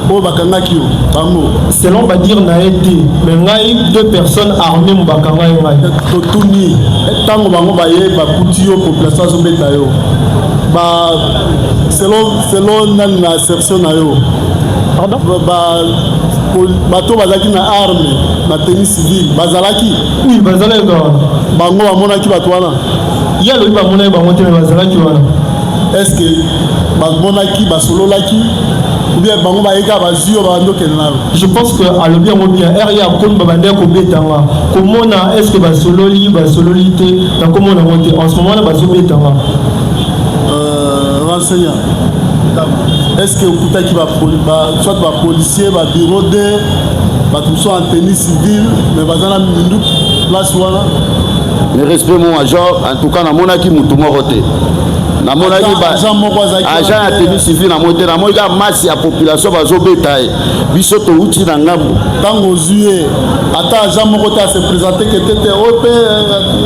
oyo bakangaki yo bango? Selon badires na ye te, mais ngai, deux personnes armées mo bakanga ye ngai. Totuni, ntango bango baye, bakuti yo, population azobeta yo, ba selon nani na assertion na yo? Pardon? Bato bazalaki na arme na tenue civile bazalaki? Oui, bazalaki wana. Bango bamonaki bato wana? Ye alobi bamonaki bango te, mais bazalaki wana. Est ce que bamonaki, basololaki, ou bien bango bayeka, bazwi yo, babandi okende na yo? Je pense que alobi yango bien. Heure ye akomi, babandaki kobetanga. Komona est ce que basololi, basololi te, nakomona yango te. En ce moment wana bazobetanga. Renseignant, est ce que okutaki soit bapolicier, babureau de bato mosusu en tenue civile mais baza na minduki place wana? Mais respect, mon major, en tout cas namonaki mutu moko te. Namonaki agent moko azalaki? Agent ya tenue civile namoni te. Namoni kaka masse ya population bazobeta ye. Biso touti na ngambo. Ntango ozwi ye, ata agent moko te ase présente ke te te oyo mpe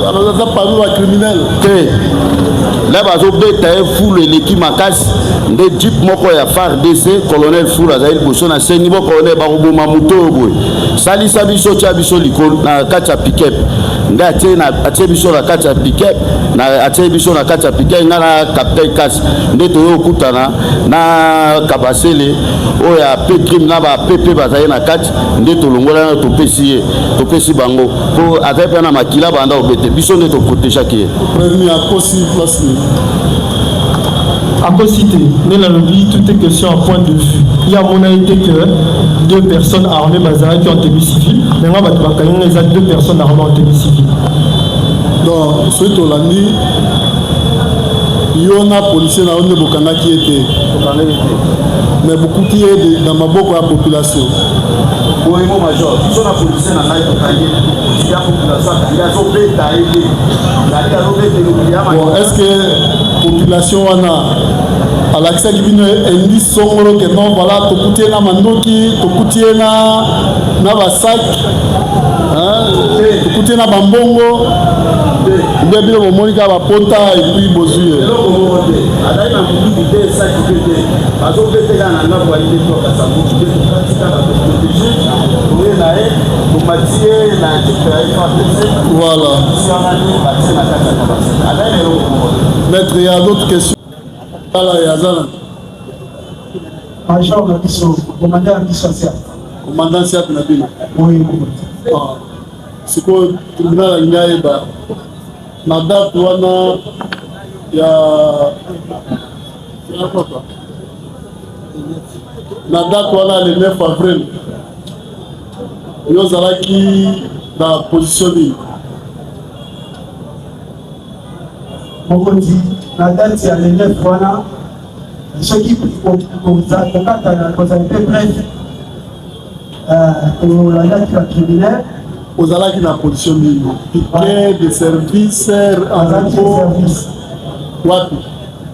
aza parmi bacriminel? Te. La bazobeta ye, fulu eleki makasi, nde jeep moko ya FARDC, colonel Fulu azali liboso. Na sengi bo colonel, bakoboma moto oyo boye, salisa biso, tia biso likolo na kati ya pick-up. Nde atie biso na kati ya pick-up, atie biso na kati ya pick-up, nga na capitaine Kasi. Nde toye kokutana na Kabasele oyo ya P-crime na ba PP bazali na kati. Nde tolongola na topesi ye, topesi bango, mpo azali mpe na makila, banda obete biso, nde toprotégeaki ye. Prévenu akosi place nini? Akosi te. Nde nalobi, tout est question à point de vue. Ye amonaki te que deux personnes armées bazalaki en tenue civile, mais nga, bato bakangi nga eza deux personnes armées en tenue civile. Donc soki tolandi yo na policier na yo nde bokangaki ye te, mais bokuti ye na maboko ya population? Boye, mon major, biso na policier na ngai tokangi ya population, akangi, azobeta ye te, zali azobeta elongi ya. Bon, est ce que population wana alakisaki bino indice songolo ke non, voilà, tokuti ye na mandoki, tokuti ye na basac, tokuti ye na bambongo, nde bino bomoni kaka bapota et puis bozwi ye? Eloko moko te. Azali na munduki te, esaki mpe te. Bazobete kaka na ndako ayi te, tokasa mutu te, tokati kaka, toprotéger, toye na ye, tomati ye na titre ya FARDC. Voilà. Wana nde batie na kati ya kabasi. Azali na eloko moko te. Maître, il y a d'autres questions? Ala yaza na Major na biso, commandant na biso asia. Commandant siat na bino? Oui. Ah. Sikoyo tribunal alingi ayeba, na date wana ya, na date wana, le 9 avril, yo ozalaki na position nini? Mokonzi, na date ya le 9 wana, soki kokatana, kozala mpe bref, tolandaki bacriminel. Ozalaki na position nini? Piquet de service? Azalaki service. Wapi?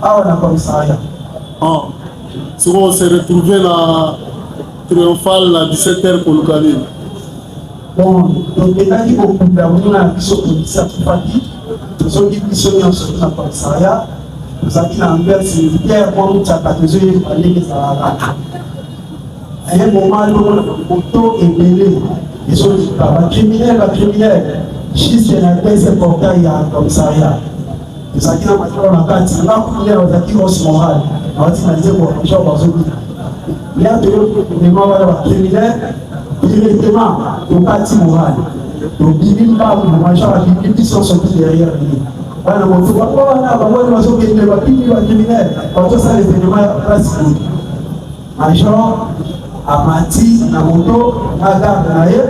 Awa na commissariat. Ah. Sikoyo se retrouve na Triomphal na 17 heures koluka nini? Bon, tokendaki kokunda moninga na biso polisi akufaki. Tozongi biso nyonso na commissariat, tozalaki na ambiance militaire mwa mutiaka, tozoyeba ndenge ezalaka. Aye moment tomona moto ebele ezoleka, bacriminel, bacriminel, jusque na deuxième portail ya commissariat. Tozalaki na matolo na kati nga kuna, bazalaki hausse morale, bawati na nzembo, major bazobina ya toyoki événement wana, bacriminel, directement tokati morale, tobimi mbangu. Major abimi, biso nyonso tu derrière lui. Bana moto bango wana, bango wana bazokende, bapimi bacriminel, bazosala événement ya place boye. Major amati na moto na garde na ye,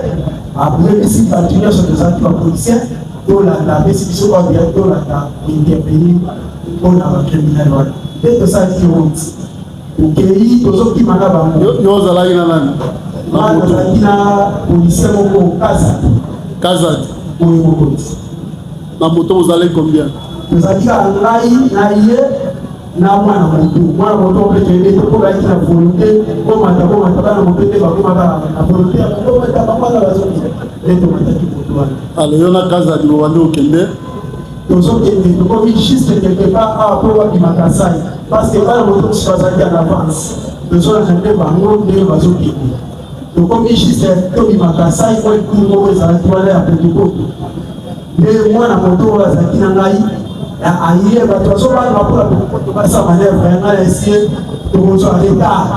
ayebisi bato nyonso tozalaki bapolicier. Tolanda, apesi biso ordre ya tolanda kointervenir mpo na bacriminel wana. Nde tosalaki route, tokei, tozokima na bango. Yo ozalaki na nani? Nga nazalaki na policier moko Kazadi. Kazadi. Oyo mokonzi. Na moto bozalaki combien? Tozalaki kaka ngai na ye na mwana moto. Mwana moto mpe toyebi te mpo bayaki na volonté komata komata, bana moto nde bakomaka na volonté ya komata, bango wana bazokende, nde tomataki moto wana. Alors yo na Kazadi bobandi kokende? Tozokende, tokomi juste quelque part awa mpo babima Kasai, parce que bana moto mosusu bazalaki en avance, tozolanda nde bango ndenge bazokende. Tokomi juste tobima Kasai, mwa ekulu moko ezalaki wana ya potopoto, nde mwana moto oyo azalaki na ngai aye, bato bazobanga mpona potopoto basala manœuvre ya ngai na esie, tokozwa retard.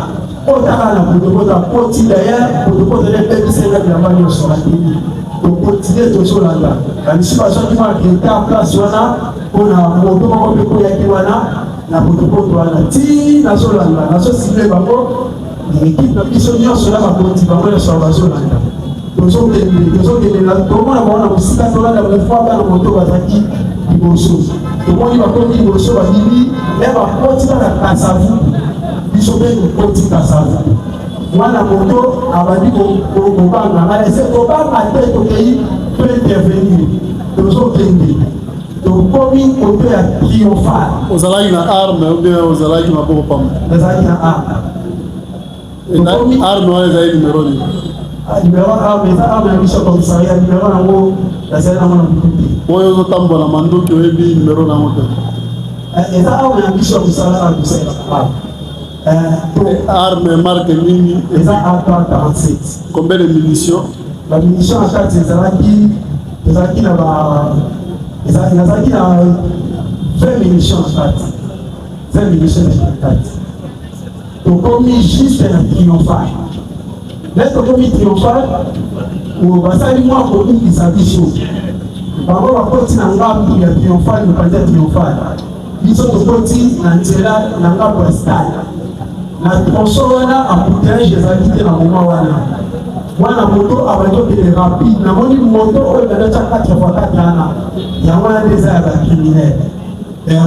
Otaka na potopoto akoti, d'ailleurs potopoto nde ebebisi nga bilamba nyonso. Bakimi, tokontinue, tozolanda bamisusu bazwaki mwa retard place wana mpona moto moko mpe koyaki wana na potopoto wana. Ti nazolanda, nazosible bango, ekipe na biso nyonso na bakonzi, bango nyonso bazolanda. Tozokende, tozokende, tomona bango na mosika, tolanda mofwa. Bana moto bazalaki liboso, tomoni bakomi liboso, babimi me bakoti kaka Kasavu, biso mpe tokoti Kasavu. Mwana moto abandi kobanga, ngai ese kobanga te, tokei to intervenir. Tozokende, tokomi kote ya Triomphal. Ozalaki na arme ou bien ozalaki maboko pamba? Nazalaki na arme. Arme wana ezali numero nini? Numero arme eza arme ya biso ya commissariat, numero yango nazali nango na butu te. Oyo ozotambola na mandoki, oyebi numero nango te? Eza arme ya biso ya mosala awa tosalelaka. Arme marque nini? Eza AK47. Combien de munitions? Bamunition na kati ezalaki, ezalaki na ba, nazalaki na 20 munitions na kati, 20 munitions na kati. Tokomi juste na Triomphal, nde tokomi Triomphal, basali mwa kobungisa biso. Bango bakoti na ngambu ya Triomphal, mopanzi ya Triomphal, biso tokoti na nzela na ngambo ya stade, na tronçon wana embouteillage ezalaki te. Na moment wana mwana moto abandi okende rapide, namoni moto oyo banda tia 4 x 4 wana, yango wana nde eza ya bacriminel.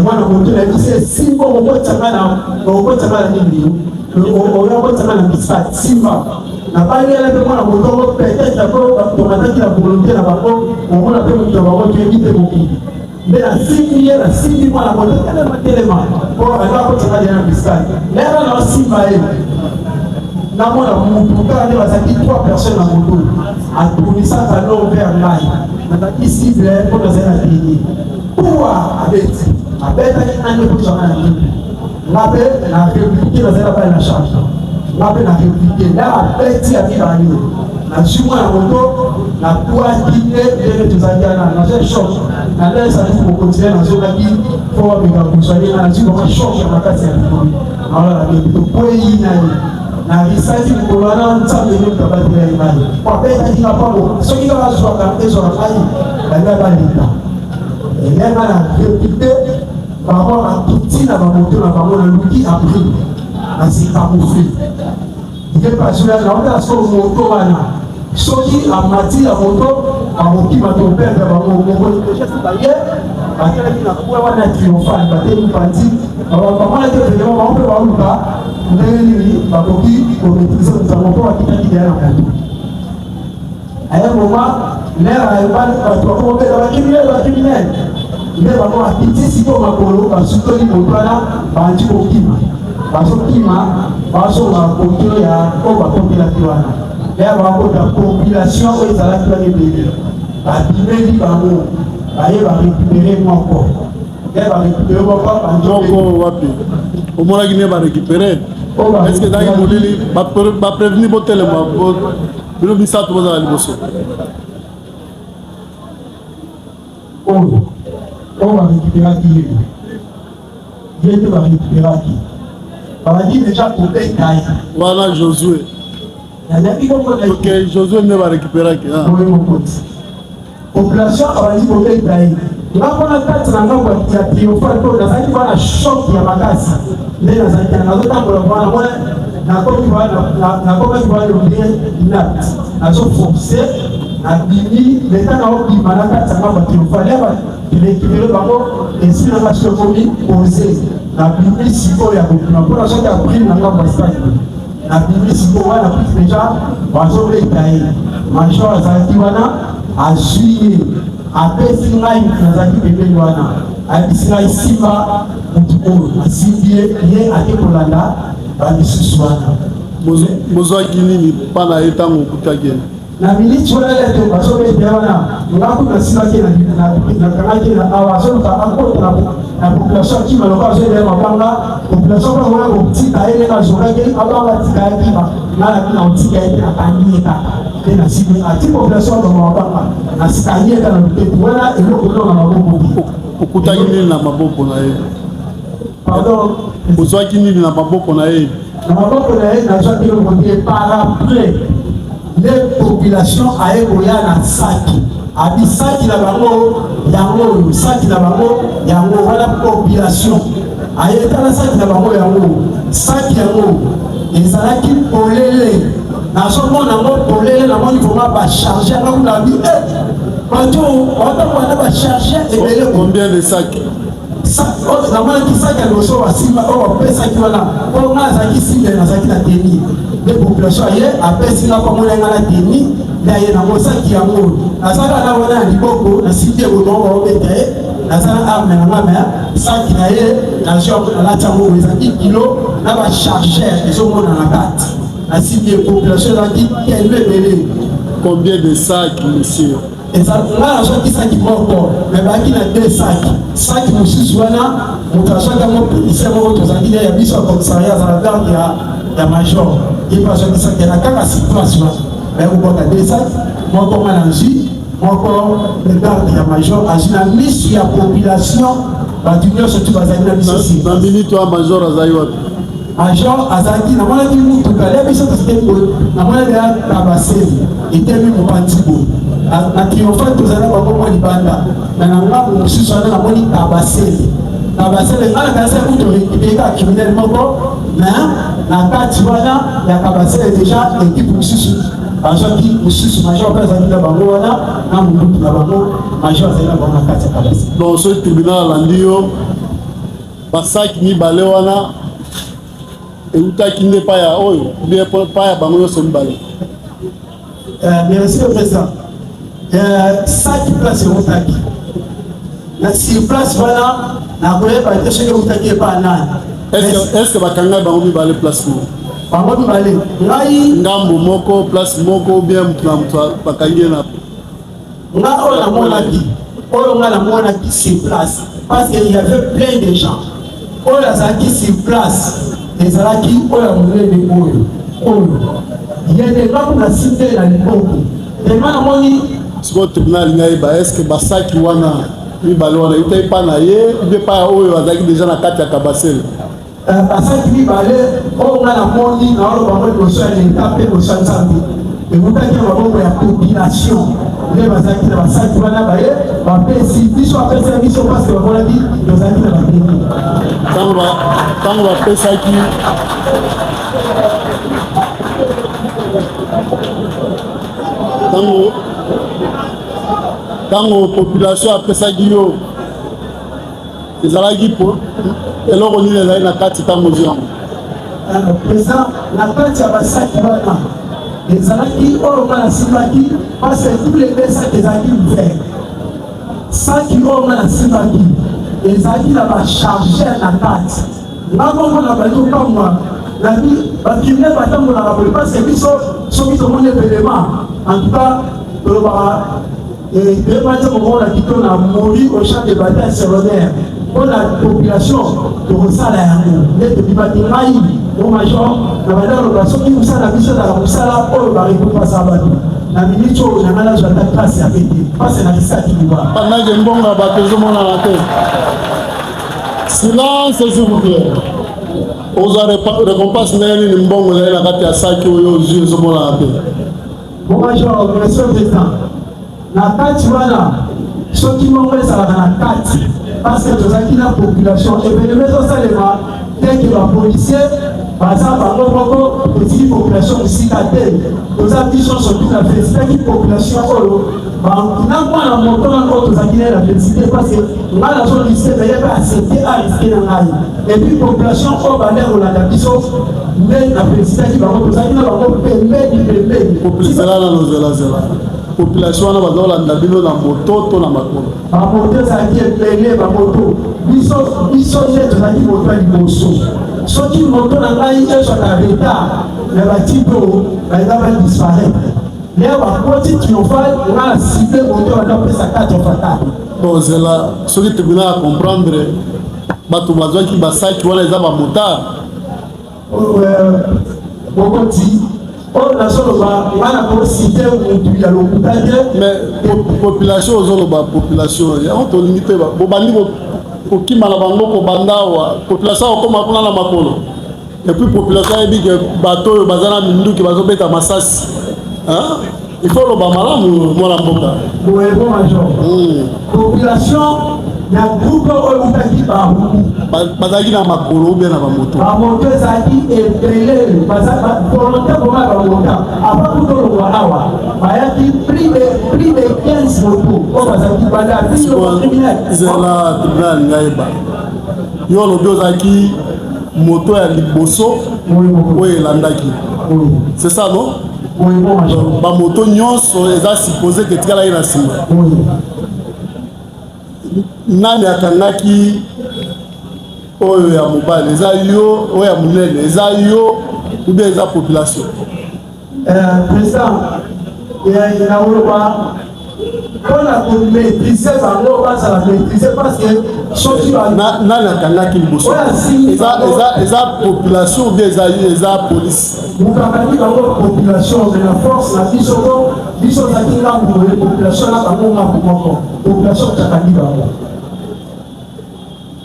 Mwana moto nayebisi esimba, okokotanga na, okokotanga na nini, oyo okotanga na misat simba nabalela mpe mwana moto yango, peut-être po tomataki na volonté na bango, omona mpe moto ya bango, toyebi te mokili. Nde nasimbi ye, nasimbi mwana moto, telema, telema, mpo anga akotanga deya na misat. Lera na osimba ye, namona mutu kaka nde bazalaki trois personnes na moto, atournisaka no vers ngai, nazalaki cible mpo nazali na teni kuwa. Abeti, abetaki ngai nde kozwanga na nini, nga mpe na réplique, nazali na bale na charge, nga mpe na réplique nde abeti ya mibale, nazwi mwana moto, nabwaki nde ndenge tozalaki wana, nazwi choc na nde ezalaki kokontinue, nazongaki mpo bameka kozwa ye, nga nazwi vraiment choc ya makasi ya likolo, naolala nde tokwei na ye na risasi likolo wana. Nzambe nde moto abatela ye ngai, po abetaki nga mpango, soki kaka azwaka ezwaka ngai, balia baleka elenga na réplique. Bango batuti na bamoto na bango, naluki abri, nasi camoufle ye pasula, naotala soko moto wana, soki amati ya moto akokima, toperdre bango moko. Deja si baye batelaki na kwe wana Triomphal, bateli panzi, bamonaki evenema, bango mpe baluka ndenge nini bakoki komaîtrise moto yango, mpo bakitaki deya na moto. Aya moment lere ayebani, bato bakobeta bacriminel, bacriminel nde bango bakiti sikoyo makolo, basutoli moto wana, bandi kokima, bazokima, bazonga kote ya oyo bakotelaki wana. Ya bakota, population oyo ezalaki wana ebele babimeli bango, baye barécupere moko, nde barécupere moko. Moko wapi omonaki nde barécupere? Est ce que ezalaki molili? Baprévenu, botelema, bino misato bozala liboso. Oyo barécupéraki ye, ye nde barécupéraki, babandi déjà kobeta ye. Wana Josué? Nazalaki komona. Ok, Josué nde barécupéraki. Oyo mokonzi, population abandi kobeta ye. Nga mpona kati na ngambo ya Triomphal, mpo nazalaki wana choc ya makasi, nde nazalaki nazotambola wana mona, nakomi wana, nakomaki wana bien inapte, nazoforce. Nabimi leta na obima na kati yanga bato fallait ba récupérer bango esprit na nga soki ekomi pose. Nabimi sikoyo ya kobima mpo nazwaki april na ngambo ya stade. Nabimi sikoyo wana kutu deja bazobeta ye, major azalaki wana, azwi ye, apesi ngai, nazalaki pembeni wana, ayebisi ngai simba motu oyo, asimbi ye, ye ake kolanda bamisusu wana. Bozwaki nini mpa na ye ntango okutaki ye? Na minute wana ya te bazobeta ye wana, nga kutu nasimbaki ye, nakangaki ye na awa, azoluka akota na population akima, lokola azoyela ye mabanga, population mpe akoya kotika ye ndenge azokaki abanga atika ye akima, nga na bino nakotika ye te, nakangi ye kaka nde nasimbi ati population abama mabanga, nakangi ye kaka na loketu wana, eloko nao na maboko te. Okutaki nini na maboko na ye? Pardon? Ozwaki nini na maboko na ye? Na maboko na ye nazwaki eloko te. Par après nde population aye koya na saki, abi saki na bango yango oyo, saki na bango yango wana. Population aye tala saki na bango yango, saki yango ezalaki polele, nazomona yango polele, namoni vraiment bacharge yango kuna, abi eh, bato batambola na bacharge ebele. Combien de sacs? Namonaki saki ya liboso basimba oyo bapesaki wana, mpo ngai azalaki simbe, nazalaki na teni, nde population aye apesi nga, mpo amoni ngai na teni, nde aye nango saki yango. Nazalaka na wana na liboko, nasimbi ye boye, bango baobeta ye, naza na arme na nga, me saki na ye nazwi yango, nalati yango, ezalaki kilo na bachargeur ezomona na kati, nasimbi ye, population ezalaki tellement ebele. Combien de sacs, monsieur? Eza nga nazwaki saki moko, me bayaki na deux saki. Saki mosusu wana moto azwaki yango policier moko tozalaki ya biso ya commissariat, azala garde ya major, ye mpe azwaki saki na kaka sur place wana, baye kobwaka deux saki, moko nga nazwi, moko le garde ya major azwi, na misu ya population, bato nyonso tu bazali na biso. Na minute wana major azali wapi? Major azalaki, namonaki mutuka ya biso tozalaki boye, namonaki ya kabasele etemi mopanzi boye na triomphal, tozali na bango mwa libanda na na ngambo mosusu wana, namoni kabasele. Kabasele nga nakanisa kutu récupéré kaka criminel moko, mais na kati wana ya kabasele déjà équipe mosusu bazwaki mosusu, major mpe azalaki na bango wana na monduki na bango, major azali na bango na kati ya kabasele. Bon, soki tribunal alandi yo, basaki mibale wana eutaki nde epai ya oyo bien epai ya bango nyonso mibale? Merci le président. Saki place eutaki na sur place wana, nakoyeba te soki eutaki epai nani. Est ce que bakanga bango mibale place moko? Bango mibale ngai ngambo moko, place moko, ou bien moto na moto bakangi ye na Nga oyo namonaki, oyo nga namonaki sur place, parce que il y avait plein de gens, oyo azalaki sur place ezalaki oyo ya monene oyo, oyo ye nde nga kuna simbe na liboko tellement namoni. Sikoyo tribunal alingi ayeba est ce que basaki wana mibale wana euta epa na ye ou bien epai ya oyo azalaki deja na kati ya kabasele? Basaki mibale oyo nga namoni, naoloba yango liboso ya leta mpe liboso ya Nzambe, ewutaki na maboko ya population nde bazalaki na basaki wana, baye bapesi biso, bapesaki biso parce que bamonaki tozalaki na bateni. Ntango bapesaki, ntango population apesaki yo, ezalaki po eloko nini ezali na kati ntango ozwi yango? Président, na kati ya basaki wana ezalaki oyo nga nasimbaki, parce que tous les deux sacs ezalaki ouvert. Saki oyo nga nasimbaki ezalaki na bachargeur na kati. Nga moko na bandi kokamwa, nabi bacriminel batambolaka boye, parce que biso soki tomoni ebelema, en tout cas tolobaka Vraiment nzembo moko na kito na mori au champ de bataille c'est l'honneur mpo na population, tokosala yango nde tobimaki. Ngai mo major na banda koloba soki mosala na biso ezalaka mosala oyo barekompasa bato, na minute oyo na ngai nazwa ata trace ya pete mpasi na risaki liwa. Pendant que mbongo ya bato ezomonana te. Silence, s'il vous plaît. Ozwa récompense ndenge nini mbongo ezali na kati ya saki oyo ozwi ezomonana te? Bon major, monsieur le président, na kati wana soki moko ezalaka na kati, parce que tozalaki na population, evenema ezosalema teke bapolisier baza bango moko. Totiki population mosika te, toza biso nyonso tu na felicitaki population oyo na mwana moto wana oyo tozalaki naye na felicite parce que ngai nazo risque mais ye mpe accepte ariske na ngai et puis population oyo banda kolanda biso nde na felicitaki bango, tozalaki na bango pembeni pembeni. Zela nano, zela zela, population wana baza kolanda bino na moto to na makolo? Bamoto ezalaki ebele, bamoto biso biso nde tozalaki moto ya liboso. Soki moto na ngai ezwaka retard na batipe oyo balinga ba disparaître. Leo bakoti triomphal, nga na cible moto banda kopesa 4 fois 4. Bon, zela, soki tribunal a comprendre, bato bazwaki basaki wana eza bamotard. Bokoti oyo nazoloba, nga na kosite mutu ya lokuta te. Mais population, ozoloba population yango tolingi te. Bobandi kokima na bango kobanda awa, population akokoma kuna na makolo. Et puis population ayebi ke bato oyo baza na minduki bazobeta masasi. Il faut loba malamu, mwana mboka. Boye, bon major, population na groupe oyo eutaki Barumbu. Bazalaki na makolo ou bien na bamoto? Bamoto ezalaki ebele, volontaire vraiment ya bamota. Avant kutolongwa awa, bayaki plus de 15 moto oyo bazalaki banda criminel. Zela, tribunal alinga yeba, yo olobi ozalaki moto ya liboso oyo elandaki, c'est ça non? Bamoto nyonso eza supposé ke etikalaki na nsima. Nani akangaki oyo ya mobali? Eza yo? Oyo ya monene, eza yo ou bien eza population? Président, nakoloba mpona komaîtrise bango, bazala maîtrise parce que soki Nani akangaki liboso? Eza population ou bien eza police? Mokangaki bango population, mais na force na biso ko biso ozalaki ngambu boye, population na bango ngambu moko. Population akangi bango,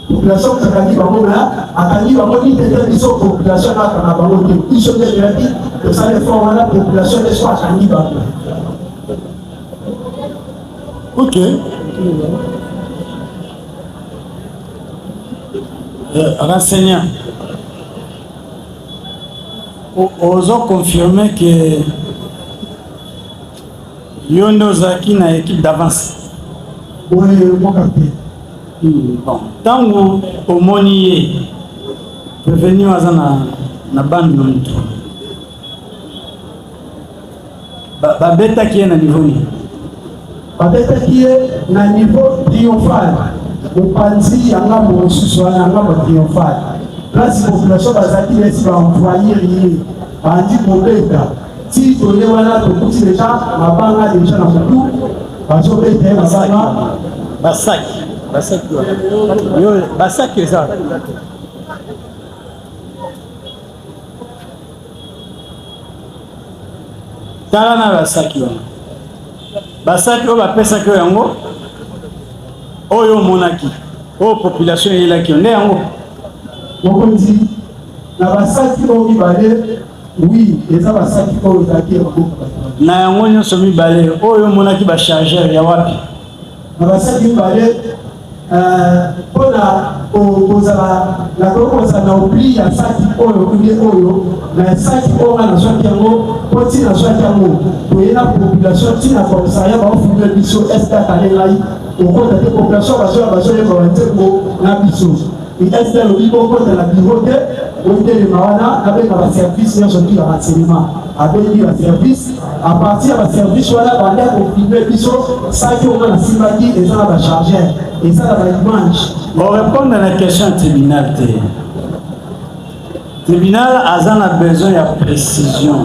population akangi bango na akangi bango nini te, biso population akanga bango te. Biso nde toyaki tosala effort wana, population nde so akangi bango. Ok. Renseignant, ozo confirme ke yo nde ozalaki na équipe d'avance? Boye, mboka te. Bon, ntango omoni ye prévenu aza na bande na motu, babetaki ye na niveau nini? Babetaki ye na niveau triomphal, mopanzi ya ngambo mosusu wana, ngambo ya triomphal, place population bazalaki neti baenvoyer ye, bandi kobeta ti toye wana, tokuti deja mabanga deja na motu, bazobeta ye mabanga. Basaki, basaki wana yo, basaki eza tala na basaki wana, basaki oyo bapesaki oyo yango oyo omonaki, oyo population eyelaki yo nde yango? Mokonzi, na basaki oyo mibale, oui, eza basaki oyo ezalaki ya maboko. Na yango nyonso mibale oyo omonaki, bachargeur ya wapi? Na basaki mibale, mpona kozala, nakoki kozala na oubli ya saki oyo nde oyo na saki oyo nga nazwaki yango, mpo ntina nazwaki yango, toye na population ntina commissariat, baofilme biso este akale ngai kokota te. Population bazoya, bazoyeba banzembo na biso. Este alobi bokota na bureau te, botelema wana, nabenga baservice nyonso tu ya renseignement. Abengi baservice, à partir ya baservice wana banda kofilme biso. Saki oyo nga nasimbaki eza na bachargeur, eza na baimage. Orépondre na question ya tribunal te. Tribunal aza na besoin ya précision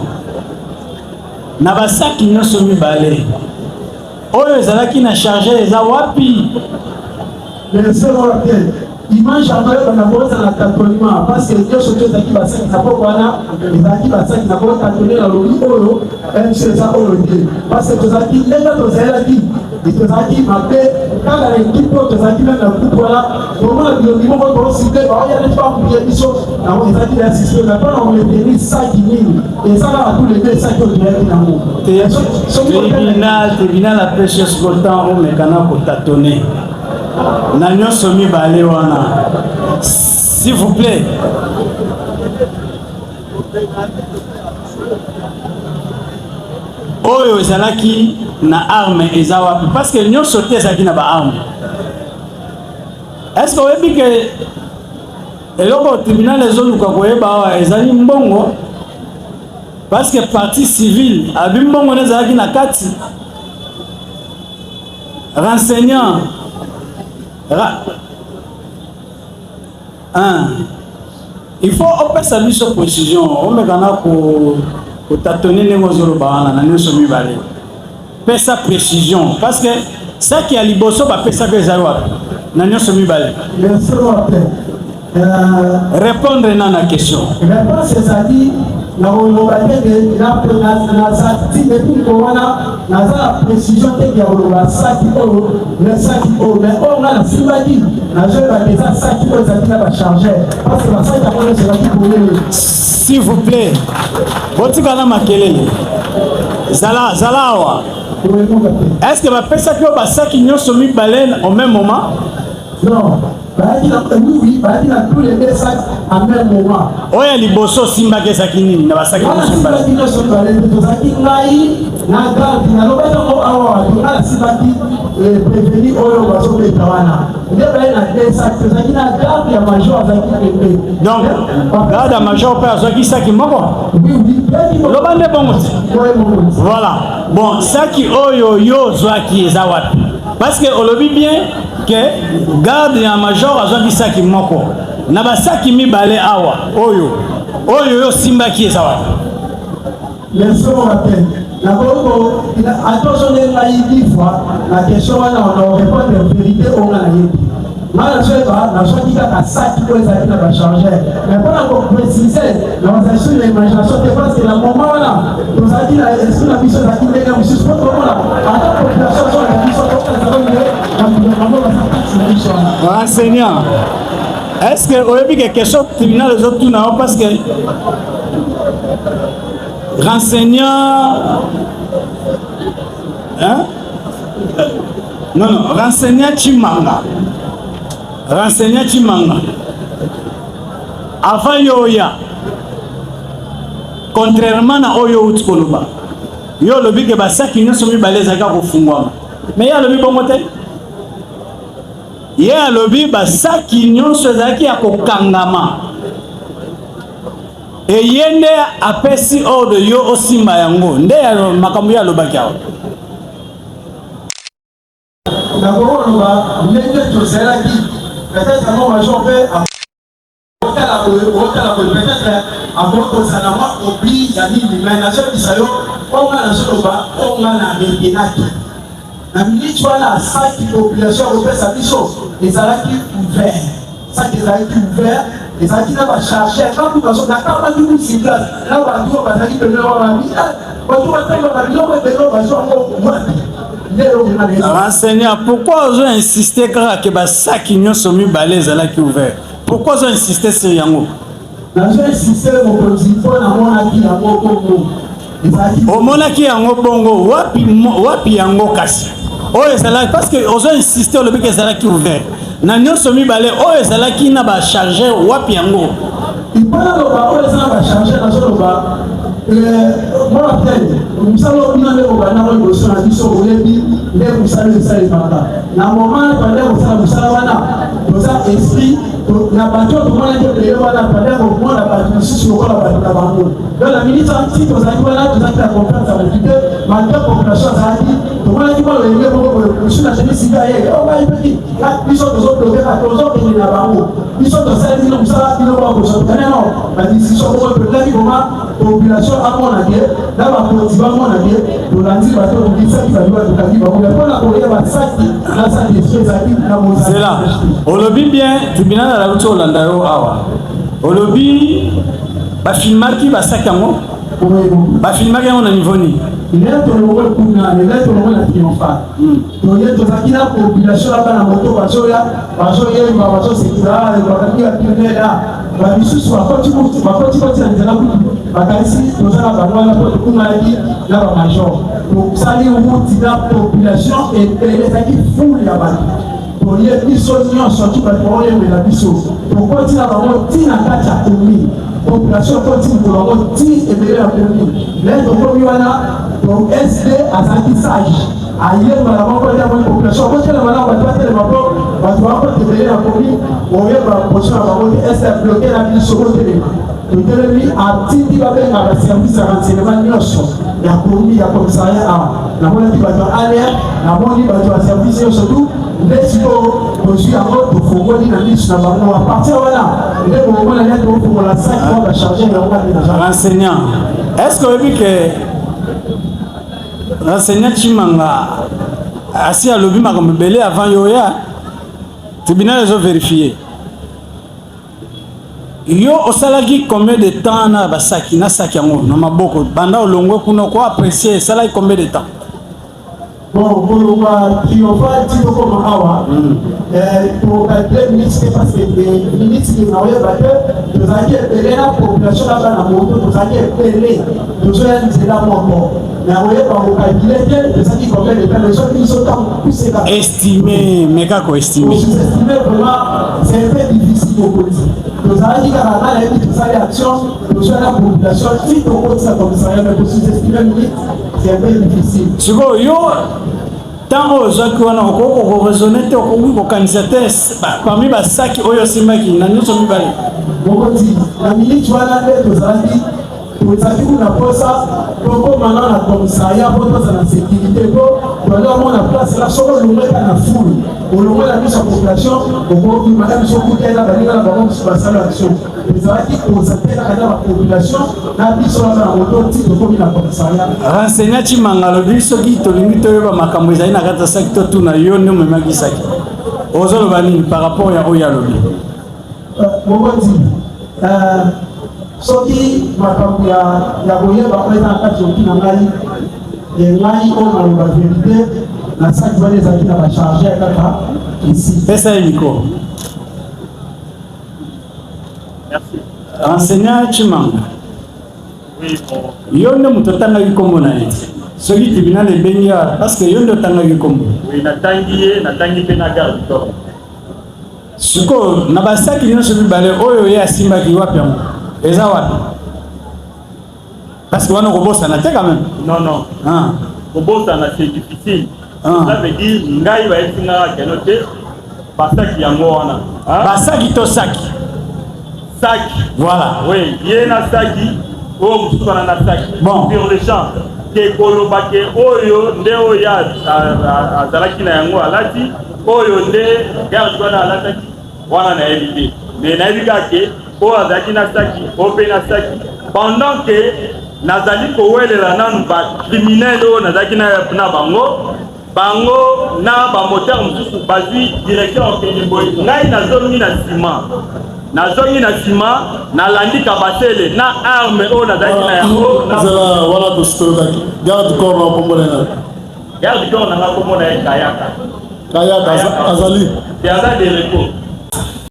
na basaki nyonso mibale oyo ezalaki na chargeur eza wapi? Leselo te, image yango oyebana kozala tâtonnement, parce que nyonso to ezalaki basaki na poko wana, ezalaki basaki na kotâtonner na lobi oyo mc eza oyo te, parce que tozalaki ndenge tozalaki, tozalaki mabe kaka na équipe oyo tozalaki meme na groupe wana. Tomona bilongi moko toosite baoya neti bakuye biso nango, ezalaki ya système mpona kometeni saki nini, eza kaka tous les deux saki oyo toyaki nango. Tribunal apesi yo siko temps omekana kotâtonner na nyonso mibale wana, s'il vous plaît. Oyo ezalaki na arme eza wapi? Parce que nyonso te ezalaki na ba arme. Est-ce que oyebi ke eloko tribunal ezoluka koyeba awa ezali mbongo? Parce que partie civile abi mbongo nde ezalaki na kati. Renseignant ra, un il faut opesa biso précision, omeka na ko kotatone ndenge ozoloba wana na nyonso mibale. Pesa précision parce que saki ya liboso bapesaka ezali wapi na nyonso mibale? Répondre na na question. Réponse ezali na koloba te ke nazati depuis mokolo wana naza na précision te ke ya koloba saki oyo na saki oyo, mais oyo nga nasimbaki nazoyeba ke eza saki oyo ezalaki na bachargeur parce que basaki yango nyonso ezalaki polele. S'il vous plaît, botika na makelele. Zala zala awa. Est-ce que bapesaki yo basaki nyonso mibale au même moment? Non, bayaki na oui oui, bayaki na tous les deux sacs à même moment. Oyo ya liboso osimbaki ezalaki nini na basaki nyonso mibale? Nasimbaki nyonso mibale te, tozalaki ngai na garde, nalobaki yango awa wapi, ngai nasimbaki prévenu oyo bazobeta wana nde baye na deux sacs, tozalaki na garde ya major azalaki pembeni. Donc garde ya major mpe azwaki saki moko? Oui oui. Loba nde bongo te. Voilà. Bon, saki oyo yo ozwaki eza wapi? Parce que olobi bien que garde ya major azwaki saki moko na basaki mibale awa, oyo oyo yo osimbaki eza wapi? Leçon wapi? Nakoki ata ozongi ngai dix fois na question wana, na répondre vérité oyo nga nayebi. Nga nazoyeba nazwaki kaka saki oyo ezalaki na bachargeur, mais mpona koprécise nazali sur na imagination te, parce que na moment wana tozalaki na esprit na biso ezalaki ndenge mosusu, po tomona ata population azolanda biso, tokanisa nde bato bango baza kati na biso wana. Enseignant, est-ce que oyebi ke question tribunal ezotuna yo? Parce que renseignant, hein? Non, non, renseignant Chimanga, renseignant Chimanga, avant yo oya, contrairement na oyo outi koloba, yo olobi ke basaki nyonso mibale ezalaki ya kofungwama, mais ye alobi bongo te. Ye alobi basaki nyonso ezalaki ya kokangama, eye nde apesi ordre yo osimba yango nde makambo ye alobaki awa. Nakoki koloba ndenge tozelaki, peut-être yango major mpe otala boye, otala boye, peut-être akoki kozala na mwa oubli ya nini, mais nazoyebisa yo oyo nga nazoloba, oyo nga na retenaki na minute wana, saki population akopesa biso ezalaki ouvert, saki ezalaki ouvert, ezalaki na bachargeur. Ntango bazo nakamaki kusi place na bato oyo bazalaki pembeni wana, babi bato batangaka biloko ebele oyo bazwa yango wapi? Nde eloko nga na Renseignant, pourquoi ozo insister kaka ke basaki nyonso mibale ezalaki ouvert? Pourquoi ozo insister sur yango? Nazo insister, mokonzi, mpo namonaki yango bongo. Ezalaki Omonaki yango bongo wapi? Wapi yango kasi oyo ezalaki? Parce que ozo insister, olobi ke ezalaki ouvert na nyonso mibale, oyo ezalaki na bachargeur, wapi yango? Mpo naloba oyo eza na bachargeur, nazoloba mwana pene mosala oyo bino nde kobandako liboso na biso, oyebi nde mosala oyo esalemaka na moment banda kosala mosala wana, toza esprit na bato oyo tomonaki ebele wana, banda komona bato mosusu lokola bato na bango. Donc na minute wana ti tozalaki wana, tozalaki na confiance ya motu te, malgré population azalaki. Tomonaki mwa loyenge moko boye mosusu na tenisi sika ye oyo ngai mpeki biso tozobloke, tozokende na bango, biso tosali bino mosala, bino bakozokana no badécision moko tolingaki koma population amona ke na bakonzi bamona ke tolandi bato, tokisaki bato, tokangi bango, mais mpona koyeba saki na saki esprit ezalaki na Zela, olobi bien, tribunal alauti kolanda yo awa. Olobi bafilmaki basaki yango, bafilmaki yango na niveau nini? Nde tolongwe kuna, nde tolongwe na triomphal, toye tozalaki na population na bana moto bazoya, bazoyemba, bazosekisa, bakangi ya pinela, bamisusu bakoti bakoti koti na nzela kutu bakanisi toza na bango wana, mpo tokumalaki na bamajor. Tosali route na population ebele, ezalaki foule ya bato. Toye biso nyonso ti bato baoyembela biso, tokoti na bango ntina kati ya commune. Population ekoti mokolo yango ti ebele na commune. Mais tokomi wana to SD azalaki sage aye mbala moko te amoni population akotelema na bato batelema mpo bato bakota ebele na commune oyeba position na bango te. SD abloke na biso botelema, totelemi, atindi babenga ba service ya renseignement nyonso ya commune ya commissariat awa. Namonaki bato ya ANR, namoni bato ya service nyonso tu. Nde sikoyo tozwi yango, tofongoli na miso na bango. A partir wana nde bokomona nde tokofongola saki mwa bacharge yango wana na Renseignant, est-ce que oyebi ke renseignant Tshimanga asi alobi makambo ebele avant yo oya? Tribunal ezo verifier. Yo osalaki combien de temps na basaki na saki yango na maboko banda olongwe kuna ko apprécier esalaki combien de temps? Bon, kolongwa triomphal ti tokoma awa, tocalcule minutes te parce que minutes naoyeba te. Tozalaki ebele na population na bana moto, tozalaki ebele, tozoya nzela moko, nakoyeba kocalcule te tozalaki combien de temps. Mais soki biso ntango puseka Estime, meka koestime. Estime vraiment, c'est un peu difficile mokonzi. Tozalaki kaka, nga nayebi tosali action, tozoya na population ti tokotisa commissariat, mais kosous-estime minute, c'est un peu difficile. Sikoyo yo ntango oyo ozwaki wana, okoki koraisonne te, okoki kokanisa te parmi basaki oyo osimbaki na nyonso mibale? Mokonzi, na minute wana nde tozalaki kuna posa tokomana na commissariat mpo toza na sécurité, mpo toali omona place la soki olongweka na foule, olongwe na biso ya population, okokima na biso kuta na baninga na bango mosusu basala action. Ezalaki concentré kaka na bapopulation na biso wana na moto ti tokomi na commissariat. Renseignant Tshimanga alobi soki tolingi toyeba makambo ezali na kati ya saki, totuna yo nde omemaki saki. Ozoloba nini par rapport ya oyo alobi? Mokonzi, soki makambo ya koyeba oyo eza na kati yoki na ngai, ngai oyo naloba vérité, na saki wana ezalaki na bachargeur kaka esi. Pesa ye micro. Renseignant Tshimanga, yo nde moto otangaki nkombo na ye. Soki tribunal ebengi awa, parce que yo nde otangaki nkombo. Oui, natangi ye, natangi mpe na garde corps. Sikoyo na basaki nyonso mibale oyo ye asimbaki, wapi yango eza wapi? Parce que wana okobosana te quand même. Non, non. Ah. Kobosana, c'est difficile. Ah. Ça veut dire ngai bayebisi nga keno te basaki yango wana. Ah. Basaki to saki? Saki. Voilà. Oui, ye na saki oyo mosusu wana na saki. Bon. Sur le champ ke koloba ke oyo nde oyo azalaki na yango alati, oyo nde garde wana alataki wana, nayebi te. Mais nayebi kaka ke oyo azalaki na saki, oyo mpe na saki, pendant ke nazali kowelela nanu bacriminel oyo nazalaki na bango, bango na bamoteur mosusu bazwi direction okende boye. Ngai nazongi na nsima, nazongi na nsima, nalandi kabasele na arme oyo nazalaki na yango. Ezala wana tosikolokaki garde corps na kombo na ye? Garde corps na nga, kombo na ye Kayaka. Kayaka azali? Te, aza de repos.